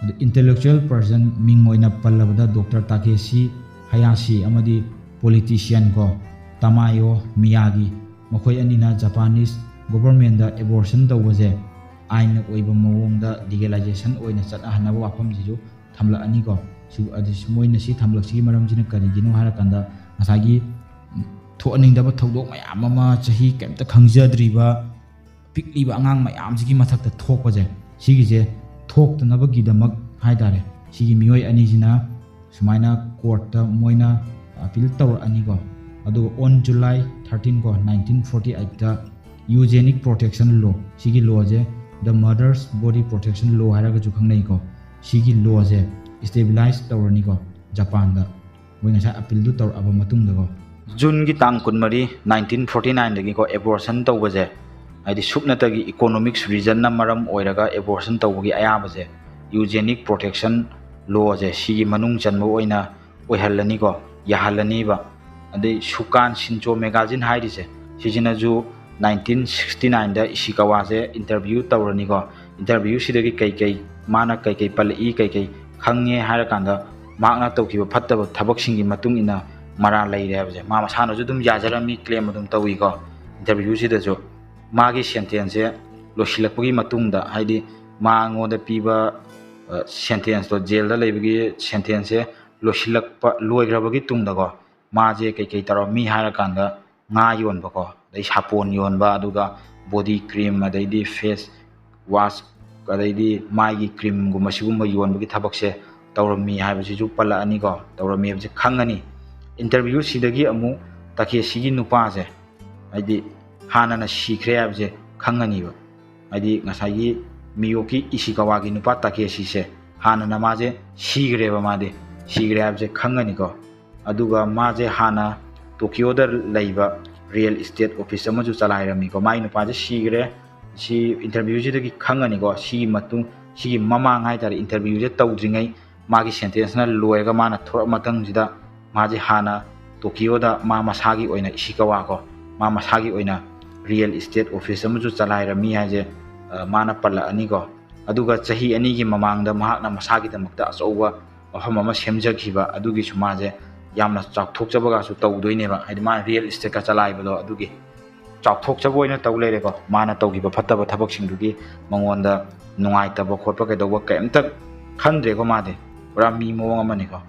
ꯑꯗꯨ intellectual person ꯃꯤꯡ ꯑꯣꯏꯅ ꯄꯜꯂꯕꯗ Doctor Takeshi Hayashi ꯑꯃꯗꯤ politician ꯀꯣ, Tamayo Miyagi, ꯃꯈꯣꯏ ꯑꯅꯤꯅ Japanese governmentꯗ abortion ꯇꯧꯕꯁꯦ ꯑꯥꯏꯟꯅ ꯑꯣꯏꯕ ꯃꯑꯣꯡꯗ legalization ꯑꯣꯏꯅ ꯆꯠꯅꯍꯟꯅꯕ ꯋꯥꯐꯝꯁꯤꯁꯨ ꯊꯝꯂꯛꯑꯅꯤꯀꯣ꯫ ꯁꯤ, ꯑꯗꯨ ꯃꯣꯏꯅ ꯁꯤ ꯊꯝꯂꯛꯁꯤꯒꯤ ꯃꯔꯝꯁꯤꯅ ꯀꯔꯤꯒꯤꯅꯣ ꯍꯥꯏꯔꯀꯥꯟꯗ, ꯉꯁꯥꯏꯒꯤ ꯊꯣꯛꯍꯟꯅꯤꯡꯗꯕ ꯊꯧꯗꯣꯛ ꯃꯌꯥꯝ ꯑꯃ, ꯆꯍꯤ ꯀꯩꯝꯇ ꯈꯪꯖꯗ꯭ꯔꯤꯕ ꯄꯤꯛꯂꯤꯕ ꯑꯉꯥꯡ ꯃꯌꯥꯝꯁꯤꯒꯤ ꯃꯊꯛꯇ ꯊꯣꯛꯄꯁꯦ, ꯁꯤꯒꯤꯁꯦ ꯊꯣꯛꯇꯅꯕꯒꯤꯗꯃꯛ ꯍꯥꯏ ꯇꯥꯔꯦ, ꯁꯤꯒꯤ ꯃꯤꯑꯣꯏ ꯑꯅꯤꯁꯤꯅ ꯁꯨꯃꯥꯏꯅ courtꯇ ꯃꯣꯏꯅ appeal ꯇꯧꯔꯛꯑꯅꯤꯀꯣ꯫ ꯑꯗꯨꯒ on July thirteen ꯀꯣ, nineteen forty eightꯇ eugenic protection law, ꯁꯤꯒꯤ lawꯁꯦ the mother's body protection law ꯍꯥꯏꯔꯒꯁꯨ ꯈꯪꯅꯩꯀꯣ, ꯁꯤꯒꯤ lawꯁꯦ establish ꯇꯧꯔꯅꯤꯀꯣ ꯖꯄꯥꯟꯗ꯫ ꯃꯣꯏ ꯉꯁꯥꯏ ꯑꯄꯤꯜꯗꯨ ꯇꯧꯔꯛꯑꯕ ꯃꯇꯨꯡꯗꯀꯣ, ꯖꯨꯟꯒꯤ ꯇꯥꯡ ꯀꯨꯟꯃꯔꯤ, ꯅꯥꯏꯟꯇꯤꯟ ꯐꯣꯔꯇꯤ ꯅꯥꯏꯟꯗꯒꯤꯀꯣ ꯑꯦꯕꯣꯔꯁꯟ ꯇꯧꯕꯁꯦ, ꯍꯥꯏꯗꯤ ꯁꯨꯞꯅꯇꯒꯤ ꯏꯀꯣꯅꯣꯃꯤꯛꯁ ꯔꯤꯖꯟꯅ ꯃꯔꯝ ꯑꯣꯏꯔꯒ ꯑꯦꯕꯣꯔꯁꯟ ꯇꯧꯕꯒꯤ ꯑꯌꯥꯕꯁꯦ ꯌꯨꯖꯦꯅꯤꯛ ꯄ꯭ꯔꯣꯇꯦꯛꯁꯟ ꯂꯣꯁꯦ ꯁꯤꯒꯤ ꯃꯅꯨꯡ ꯆꯟꯕ ꯑꯣꯏꯅ ꯑꯣꯏꯍꯜꯂꯅꯤꯀꯣ, ꯌꯥꯍꯜꯂꯅꯤꯕ꯫ ꯑꯗꯩ ꯁꯨꯀꯥꯟ ꯁꯤꯟꯆꯣ ꯃꯦꯒꯥꯖꯤꯟ ꯍꯥꯏꯔꯤꯁꯦ, ꯁꯤꯁꯤꯅꯁꯨ ꯅꯥꯏꯟꯇꯤꯟ ꯁꯤꯛꯁꯇꯤ ꯅꯥꯏꯟꯗ ꯏꯁꯤꯀꯥꯋꯥꯁꯦ ꯏꯟꯇꯔꯚ꯭ꯌꯨ ꯇꯧꯔꯅꯤꯀꯣ꯫ ꯏꯟꯇꯔꯚ꯭ꯌꯨꯁꯤꯗꯒꯤ ꯀꯩꯀꯩ ꯃꯥꯅ ꯀꯩꯀꯩ ꯄꯜꯂꯛꯏ, ꯀꯩꯀꯩ ꯈꯪꯉꯦ ꯍꯥꯏꯔꯀꯥꯟꯗ ꯃꯍꯥꯛꯅ ꯇꯧꯈꯤꯕ ꯐꯠꯇꯕ ꯊꯕꯛꯁꯤꯡꯒꯤ ꯃꯇꯨꯡ ꯏꯟꯅ ꯃꯔꯥꯜ ꯂꯩꯔꯦ ꯍꯥꯏꯕꯁꯦ ꯃꯥ ꯃꯁꯥꯅꯁꯨ ꯑꯗꯨꯝ ꯌꯥꯖꯔꯝꯃꯤ, ꯀ꯭ꯂꯦꯝ ꯑꯗꯨꯝ ꯇꯧꯏꯀꯣ꯫ ꯏꯟꯇꯔꯚ꯭ꯌꯨꯁꯤꯗꯁꯨ ꯃꯥꯒꯤ ꯁꯦꯟꯇꯦꯟꯁꯁꯦ ꯂꯣꯏꯁꯤꯜꯂꯛꯄꯒꯤ ꯃꯇꯨꯡꯗ, ꯍꯥꯏꯗꯤ ꯃꯉꯣꯟꯗ ꯄꯤꯕ ꯁꯦꯟꯇꯦꯟꯁꯇꯣ, ꯖꯦꯜꯗ ꯂꯩꯕꯒꯤ ꯁꯦꯟꯇꯦꯟꯁꯁꯦ ꯂꯣꯏꯁꯤꯜꯂꯛꯄ, ꯂꯣꯏꯈ꯭ꯔꯕꯒꯤ ꯇꯨꯡꯗꯀꯣ, ꯃꯥꯁꯦ ꯀꯩꯀꯩ ꯇꯧꯔꯝꯃꯤ ꯍꯥꯏꯔꯀꯥꯟꯗ ꯉꯥ ꯌꯣꯟꯕꯀꯣ, ꯑꯗꯩ ꯁꯥꯄꯣꯟ ꯌꯣꯟꯕ, ꯑꯗꯨꯒ ꯕꯣꯗꯤ ꯀ꯭ꯔꯤꯝ, ꯑꯗꯩꯗꯤ ꯐꯦꯁ ꯋꯥꯁ, ꯑꯗꯩꯗꯤ ꯃꯥꯏꯒꯤ ꯀ꯭ꯔꯤꯝꯒꯨꯝꯕ ꯁꯤꯒꯨꯝꯕ ꯌꯣꯟꯕꯒꯤ ꯊꯕꯛꯁꯦ ꯇꯧꯔꯝꯃꯤ ꯍꯥꯏꯕꯁꯤꯁꯨ ꯄꯜꯂꯛꯑꯅꯤꯀꯣ꯫ ꯇꯧꯔꯝꯃꯤ ꯍꯥꯏꯕꯁꯦ ꯈꯪꯉꯅꯤ꯫ ꯏꯟꯇꯔꯚ꯭ꯌꯨꯁꯤꯗꯒꯤ ꯑꯃꯨꯛ ꯇꯥꯀꯦꯁꯤꯒꯤ ꯅꯨꯄꯥꯁꯦ, ꯍꯥꯏꯗꯤ ꯍꯥꯟꯅꯅ ꯁꯤꯈ꯭ꯔꯦ ꯍꯥꯏꯕꯁꯦ ꯈꯪꯉꯅꯤꯕ꯫ ꯍꯥꯏꯗꯤ ꯉꯁꯥꯏꯒꯤ ꯃꯤꯌꯣꯀꯤ ꯏꯁꯤꯀꯥꯋꯥꯒꯤ ꯅꯨꯄꯥ ꯇꯥꯀꯦꯁꯤꯁꯦ ꯍꯥꯟꯅꯅ ꯃꯥꯁꯦ ꯁꯤꯈ꯭ꯔꯦꯕ, ꯃꯥꯗꯤ ꯁꯤꯈ꯭ꯔꯦ ꯍꯥꯏꯕꯁꯦ ꯈꯪꯉꯅꯤꯀꯣ꯫ ꯑꯗꯨꯒ ꯃꯥꯁꯦ ꯍꯥꯟꯅ ꯇꯣꯀꯤꯌꯣꯗ ꯂꯩꯕ ꯔꯤꯌꯦꯜ ꯏꯁꯇꯦꯠ ꯑꯣꯐꯤꯁ ꯑꯃꯁꯨ ꯆꯂꯥꯏꯔꯝꯃꯤꯀꯣ꯫ ꯃꯥꯒꯤ ꯅꯨꯄꯥꯁꯦ ꯁꯤꯈ꯭ꯔꯦ, ꯁꯤ ꯏꯟꯇꯔꯚ꯭ꯌꯨꯁꯤꯗꯒꯤ ꯈꯪꯉꯅꯤꯀꯣ꯫ ꯁꯤꯒꯤ ꯃꯇꯨꯡ, ꯁꯤꯒꯤ ꯃꯃꯥꯡ ꯍꯥꯏꯇꯥꯔꯦ, ꯏꯟꯇꯔꯚ꯭ꯌꯨꯁꯦ ꯇꯧꯗ꯭ꯔꯤꯉꯩ ꯃꯥꯒꯤ ꯁꯦꯟꯇꯦꯟꯁꯅ ꯂꯣꯏꯔꯒ ꯃꯥꯅ ꯊꯣꯔꯛꯑ ꯃꯇꯨꯡꯁꯤꯗ ꯃꯥꯁꯦ ꯍꯥꯟꯅ ꯇꯣꯀꯤꯌꯣꯗ ꯃꯥ ꯃꯁꯥꯒꯤ ꯑꯣꯏꯅ ꯏꯁꯤꯀꯥꯋꯥꯀꯣ, ꯃꯥ ꯃꯁꯥꯒꯤ ꯑꯣꯏꯅ ꯔꯤꯌꯦꯜ ꯏꯁꯇꯦꯠ ꯑꯣꯐꯤꯁ ꯑꯃꯁꯨ ꯆꯂꯥꯏꯔꯝꯃꯤ ꯍꯥꯏꯁꯦ, ꯑ, ꯃꯥꯅ ꯄꯜꯂꯛꯑꯅꯤꯀꯣ꯫ ꯑꯗꯨꯒ ꯆꯍꯤ ꯑꯅꯤꯒꯤ ꯃꯃꯥꯡꯗ ꯃꯍꯥꯛꯅ ꯃꯁꯥꯒꯤꯗꯃꯛꯇ ꯑꯆꯧꯕ ꯃꯐꯝ ꯑꯃ ꯁꯦꯝꯖꯈꯤꯕ, ꯑꯗꯨꯒꯤꯁꯨ ꯃꯥꯁꯦ ꯌꯥꯝꯅ ꯆꯥꯎꯊꯣꯛꯆꯕꯒꯁꯨ ꯇꯧꯗꯣꯏꯅꯦꯕ, ꯍꯥꯏꯗꯤ ꯃꯥꯅ ꯔꯤꯌꯦꯜ ꯏꯁꯇꯦꯠꯀ ꯆꯂꯥꯏꯕꯗꯣ ꯑꯗꯨꯒꯤ꯫ ꯆꯥꯎꯊꯣꯛꯆꯕ ꯑꯣꯏꯅ ꯇꯧ ꯂꯩꯔꯦꯀꯣ꯫ ꯃꯥꯅ ꯇꯧꯈꯤꯕ ꯐꯠꯇꯕ ꯊꯕꯛꯁꯤꯡꯗꯨꯒꯤ ꯃꯉꯣꯟꯗ ꯅꯨꯡꯉꯥꯏꯇꯕ ꯈꯣꯠꯄ ꯀꯩꯗꯧꯕ ꯀꯩꯝꯇ ꯈꯟꯗ꯭ꯔꯦꯀꯣ꯫ ꯃꯥꯗꯤ ꯄꯨꯔꯥ ꯃꯤ ꯃꯑꯣꯡ ꯑꯃꯅꯤꯀꯣ꯫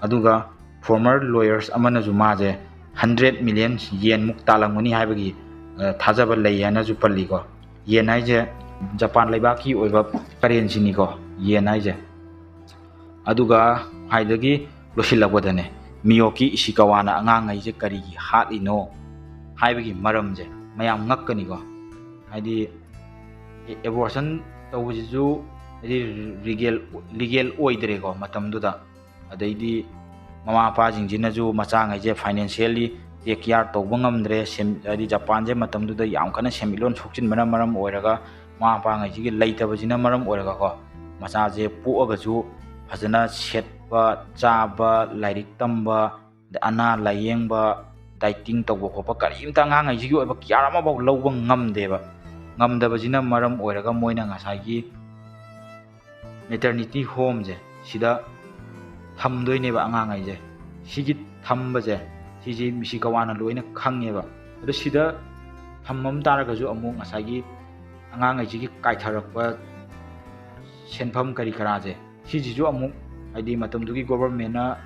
ꯑꯗꯨꯒ ꯐꯣꯔꯃꯔ ꯂꯣꯌꯔꯁ ꯑꯃꯅꯁꯨ ꯃꯥꯁꯦ ꯍꯟꯗ꯭ꯔꯦꯠ ꯃꯤꯂꯤꯌꯟ ꯌꯦꯟꯃꯨꯛ ꯇꯥꯜꯂꯝꯒꯅꯤ ꯍꯥꯏꯕꯒꯤ, ꯑ, ꯊꯥꯖꯕ ꯂꯩ ꯍꯥꯏꯅꯁꯨ ꯄꯜꯂꯤꯀꯣ꯫ ꯌꯦꯟ ꯍꯥꯏꯁꯦ ꯖꯄꯥꯟ ꯂꯩꯕꯥꯛꯀꯤ ꯑꯣꯏꯕ ꯀꯔꯦꯟꯁꯤꯅꯤꯀꯣ, ꯌꯦꯟ ꯍꯥꯏꯁꯦ꯫ ꯑꯗꯨꯒ ꯈ꯭ꯋꯥꯏꯗꯒꯤ ꯂꯣꯏꯁꯤꯜꯂꯛꯄꯗꯅꯦ, ꯃꯤꯌꯣꯀꯤ ꯏꯁꯤꯀꯥꯋꯥꯅ ꯑꯉꯥꯡꯉꯩꯁꯦ ꯀꯔꯤꯒꯤ ꯍꯥꯠꯂꯤꯅꯣ ꯍꯥꯏꯕꯒꯤ ꯃꯔꯝꯁꯦ ꯃꯌꯥꯝ ꯉꯛꯀꯅꯤꯀꯣ꯫ ꯍꯥꯏꯗꯤ ꯑꯦꯕꯣꯔꯁꯟ ꯇꯧꯕꯁꯤꯁꯨ ꯍꯥꯏꯗꯤ ꯔꯤꯒꯦꯜ, ꯂꯤꯒꯦꯜ ꯑꯣꯏꯗ꯭ꯔꯦꯀꯣ ꯃꯇꯝꯗꯨꯗ꯫ ꯑꯗꯩꯗꯤ ꯃꯃꯥ ꯃꯄꯥꯁꯤꯡꯁꯤꯅꯁꯨ ꯃꯆꯥꯉꯩꯁꯦ financially take care ꯇꯧꯕ ꯉꯝꯗ꯭ꯔꯦ꯫ ꯁꯦꯟ-, ꯍꯥꯏꯗꯤ ꯖꯄꯥꯟꯁꯦ ꯃꯇꯝꯗꯨꯗ ꯌꯥꯝ ꯀꯟꯅ ꯁꯦꯟꯃꯤꯠꯂꯣꯟ ꯁꯣꯛꯆꯤꯟꯕꯅ ꯃꯔꯝ ꯑꯣꯏꯔꯒ ꯃꯃꯥ ꯃꯄꯥꯉꯩꯁꯤꯒꯤ ꯂꯩꯇꯕꯁꯤꯅ ꯃꯔꯝ ꯑꯣꯏꯔꯒꯀꯣ, ꯃꯆꯥꯁꯦ ꯄꯣꯛꯑꯒꯁꯨ ꯐꯖꯅ ꯁꯦꯠꯄ, ꯆꯥꯕ, ꯂꯥꯏꯔꯤꯛ ꯇꯝꯕ, ꯑꯗꯩ ꯑꯅꯥ ꯂꯥꯏꯌꯦꯡꯕ, dieting ꯇꯧꯕ ꯈꯣꯠꯄ ꯀꯔꯤꯝꯇ ꯑꯉꯥꯡꯉꯩꯁꯤꯒꯤ ꯑꯣꯏꯕ care ꯑꯃꯐꯥꯎ ꯂꯧꯕ ꯉꯝꯗꯦꯕ꯫ ꯉꯝꯗꯕꯁꯤꯅ ꯃꯔꯝ ꯑꯣꯏꯔꯒ ꯃꯣꯏꯅ ꯉꯁꯥꯏꯒꯤ maternity homeꯁꯦ ꯁꯤꯗ ꯊꯝꯗꯣꯏꯅꯦꯕ ꯑꯉꯥꯡꯉꯩꯁꯦ꯫ ꯁꯤꯒꯤ ꯊꯝꯕꯁꯦ ꯁꯤꯁꯦ ꯏꯁꯤꯀꯥꯋꯥꯅ ꯂꯣꯏꯅ ꯈꯪꯉꯦꯕ꯫ ꯑꯗꯣ ꯁꯤꯗ ꯊꯝꯃꯝ ꯇꯥꯔꯒꯁꯨ ꯑꯃꯨꯛ ꯉꯁꯥꯏꯒꯤ ꯑꯉꯥꯡꯉꯩꯁꯤꯒꯤ ꯀꯥꯏꯊꯔꯛꯄ ꯁꯦꯟꯐꯝ ꯀꯔꯤ ꯀꯔꯥꯁꯦ ꯁꯤꯁꯤꯁꯨ ꯑꯃꯨꯛ ꯍꯥꯏꯗꯤ ꯃꯇꯝꯗꯨꯒꯤ governmentꯅ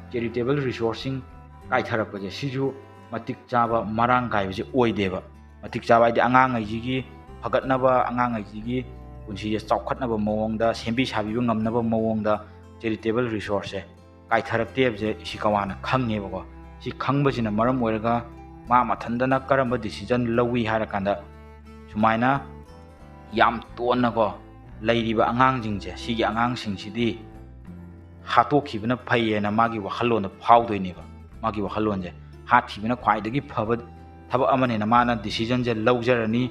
charitable resourceꯁꯤꯡ ꯀꯥꯏꯊꯔꯛꯄꯁꯦ ꯁꯤꯁꯨ ꯃꯇꯤꯛ ꯆꯥꯕ ꯃꯔꯥꯡ ꯀꯥꯏꯕꯁꯦ ꯑꯣꯏꯗꯦꯕ꯫ ꯃꯇꯤꯛ ꯆꯥꯕ ꯍꯥꯏꯗꯤ ꯑꯉꯥꯡꯉꯩꯁꯤꯒꯤ ꯐꯒꯠꯅꯕ, ꯑꯉꯥꯡꯉꯩꯁꯤꯒꯤ ꯄꯨꯟꯁꯤꯁꯦ ꯆꯥꯎꯈꯠꯅꯕ ꯃꯑꯣꯡꯗ, ꯁꯦꯝꯕꯤ ꯁꯥꯕꯤꯕ ꯉꯝꯅꯕ ꯃꯑꯣꯡꯗ charitable resourceꯁꯦ ꯀꯥꯏꯊꯔꯛꯇꯦ ꯍꯥꯏꯕꯁꯦ ꯏꯁꯤꯀꯥꯋꯥꯅ ꯈꯪꯉꯦꯕꯀꯣ꯫ ꯁꯤ ꯈꯪꯕꯁꯤꯅ ꯃꯔꯝ ꯑꯣꯏꯔꯒ ꯃꯥ ꯃꯊꯟꯇꯅ ꯀꯔꯝꯕ decision ꯂꯧꯏ ꯍꯥꯏꯔꯀꯥꯟꯗ ꯁꯨꯃꯥꯏꯅ ꯌꯥꯝ ꯇꯣꯟꯅꯀꯣ ꯂꯩꯔꯤꯕ ꯑꯉꯥꯡꯁꯤꯡꯁꯦ, ꯁꯤꯒꯤ ꯑꯉꯥꯡꯁꯤꯡꯁꯤꯗꯤ ꯍꯥꯠꯇꯣꯛꯈꯤꯕꯅ ꯐꯩꯌꯦꯅ ꯃꯥꯒꯤ ꯋꯥꯈꯜꯂꯣꯟꯗ ꯐꯥꯎꯗꯣꯏꯅꯦꯕ꯫ ꯃꯥꯒꯤ ꯋꯥꯈꯜꯂꯣꯟꯁꯦ ꯍꯥꯠꯈꯤꯕꯅ ꯈ꯭ꯋꯥꯏꯗꯒꯤ ꯐꯕ ꯊꯕꯛ ꯑꯃꯅꯦꯅ ꯃꯥꯅ decisionꯁꯦ ꯂꯧꯖꯔꯅꯤ꯫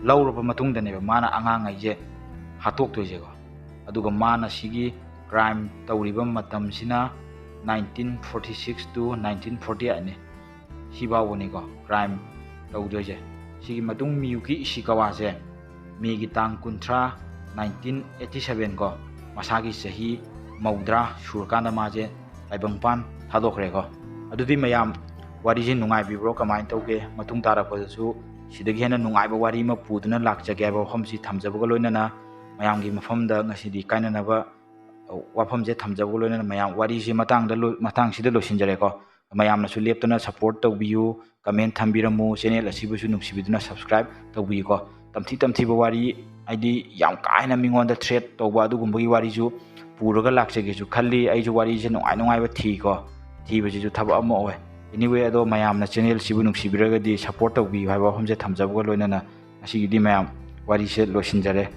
ꯂꯧꯔꯕ ꯃꯇꯨꯡꯗꯅꯦꯕ ꯃꯥꯅ ꯑꯉꯥꯡꯉꯩꯁꯦ ꯍꯥꯠꯇꯣꯛꯇꯣꯏꯁꯦꯀꯣ꯫ ꯑꯗꯨꯒ ꯃꯥꯅ ꯁꯤꯒꯤ crime ꯇꯧꯔꯤꯕ ꯃꯇꯝꯁꯤꯅ nineteen forty six to nineteen forty eightꯅꯤ꯫ ꯁꯤꯐꯥꯎꯕꯅꯤꯀꯣ crime ꯇꯧꯗꯣꯏꯁꯦ꯫ ꯁꯤꯒꯤ ꯃꯇꯨꯡ ꯃꯤꯌꯨꯀꯤ ꯏꯁꯤꯀꯥꯋꯥꯁꯦ ꯃꯦꯒꯤ ꯇꯥꯡ ꯀꯨꯟꯊ꯭ꯔꯥ, nineteen eighty seven ꯀꯣ, ꯃꯁꯥꯒꯤ ꯆꯍꯤ ꯃꯧꯗ꯭ꯔꯥ ꯁꯨꯔꯀꯥꯟꯗ ꯃꯥꯁꯦ ꯇꯥꯏꯕꯪꯄꯥꯟ ꯊꯥꯗꯣꯛꯈ꯭ꯔꯦꯀꯣ꯫ ꯑꯗꯨꯗꯤ ꯃꯌꯥꯝ ꯋꯥꯔꯤꯁꯦ ꯅꯨꯡꯉꯥꯏꯕꯤꯕ꯭ꯔꯣ? ꯀꯃꯥꯏꯅ ꯇꯧꯒꯦ? ꯃꯇꯨꯡ ꯇꯥꯔꯛꯄꯗꯁꯨ ꯁꯤꯗꯒꯤ ꯍꯦꯟꯅ ꯅꯨꯡꯉꯥꯏꯕ ꯋꯥꯔꯤ ꯑꯃ ꯄꯨꯗꯨꯅ ꯂꯥꯛꯆꯒꯦ ꯍꯥꯏꯕ ꯋꯥꯐꯝꯁꯤ ꯊꯝꯖꯕꯒ ꯂꯣꯏꯅꯅ ꯃꯌꯥꯝꯒꯤ ꯃꯐꯝꯗ ꯉꯁꯤꯗꯤ ꯀꯥꯏꯅꯅꯕ ꯋꯥꯐꯝꯁꯦ ꯊꯝꯖꯕꯒ ꯂꯣꯏꯅꯅ ꯃꯌꯥꯝ ꯋꯥꯔꯤꯁꯤ ꯃꯇꯥꯡꯗ ꯂꯣꯏ-, ꯃꯇꯥꯡꯁꯤꯗ ꯂꯣꯏꯁꯤꯟꯖꯔꯦꯀꯣ꯫ ꯃꯌꯥꯝꯅꯁꯨ ꯂꯦꯞꯇꯅ support ꯇꯧꯕꯤꯌꯨ, comment ꯊꯝꯕꯤꯔꯝꯃꯨ, channel ꯑꯁꯤꯕꯨꯁꯨ ꯅꯨꯡꯁꯤꯕꯤꯗꯨꯅ subscribe ꯇꯧꯕꯤꯌꯨꯀꯣ꯫ ꯇꯝꯊꯤ ꯇꯝꯊꯤꯕ ꯋꯥꯔꯤ, ꯍꯥꯏꯗꯤ ꯌꯥꯝ ꯀꯥ ꯍꯦꯟꯅ ꯃꯤꯉꯣꯟꯗ threat ꯇꯧꯕ ꯑꯗꯨꯒꯨꯝꯕꯒꯤ ꯋꯥꯔꯤꯁꯨ ꯄꯨꯔꯒ ꯂꯥꯛꯆꯒꯦꯁꯨ ꯈꯜꯂꯤ꯫ ꯑꯩꯁꯨ ꯋꯥꯔꯤꯁꯦ ꯅꯨꯡꯉꯥꯏ ꯅꯨꯡꯉꯥꯏꯕ ꯊꯤꯀꯣ, ꯊꯤꯕꯁꯤꯁꯨ ꯊꯕꯛ ꯑꯃ ꯑꯣꯏ꯫ Anyway, ꯑꯗꯣ ꯃꯌꯥꯝꯅ channelꯁꯤꯕꯨ ꯅꯨꯡꯁꯤꯕꯤꯔꯒꯗꯤ support ꯇꯧꯕꯤꯌꯨ ꯍꯥꯏꯕ ꯋꯥꯐꯝꯁꯦ ꯊꯝꯖꯕꯒ ꯂꯣꯏꯅꯅ ꯉꯁꯤꯒꯤꯗꯤ ꯃꯌꯥꯝ ꯋꯥꯔꯤꯁꯦ ꯂꯣꯏꯁꯤꯟꯖꯔꯦ꯫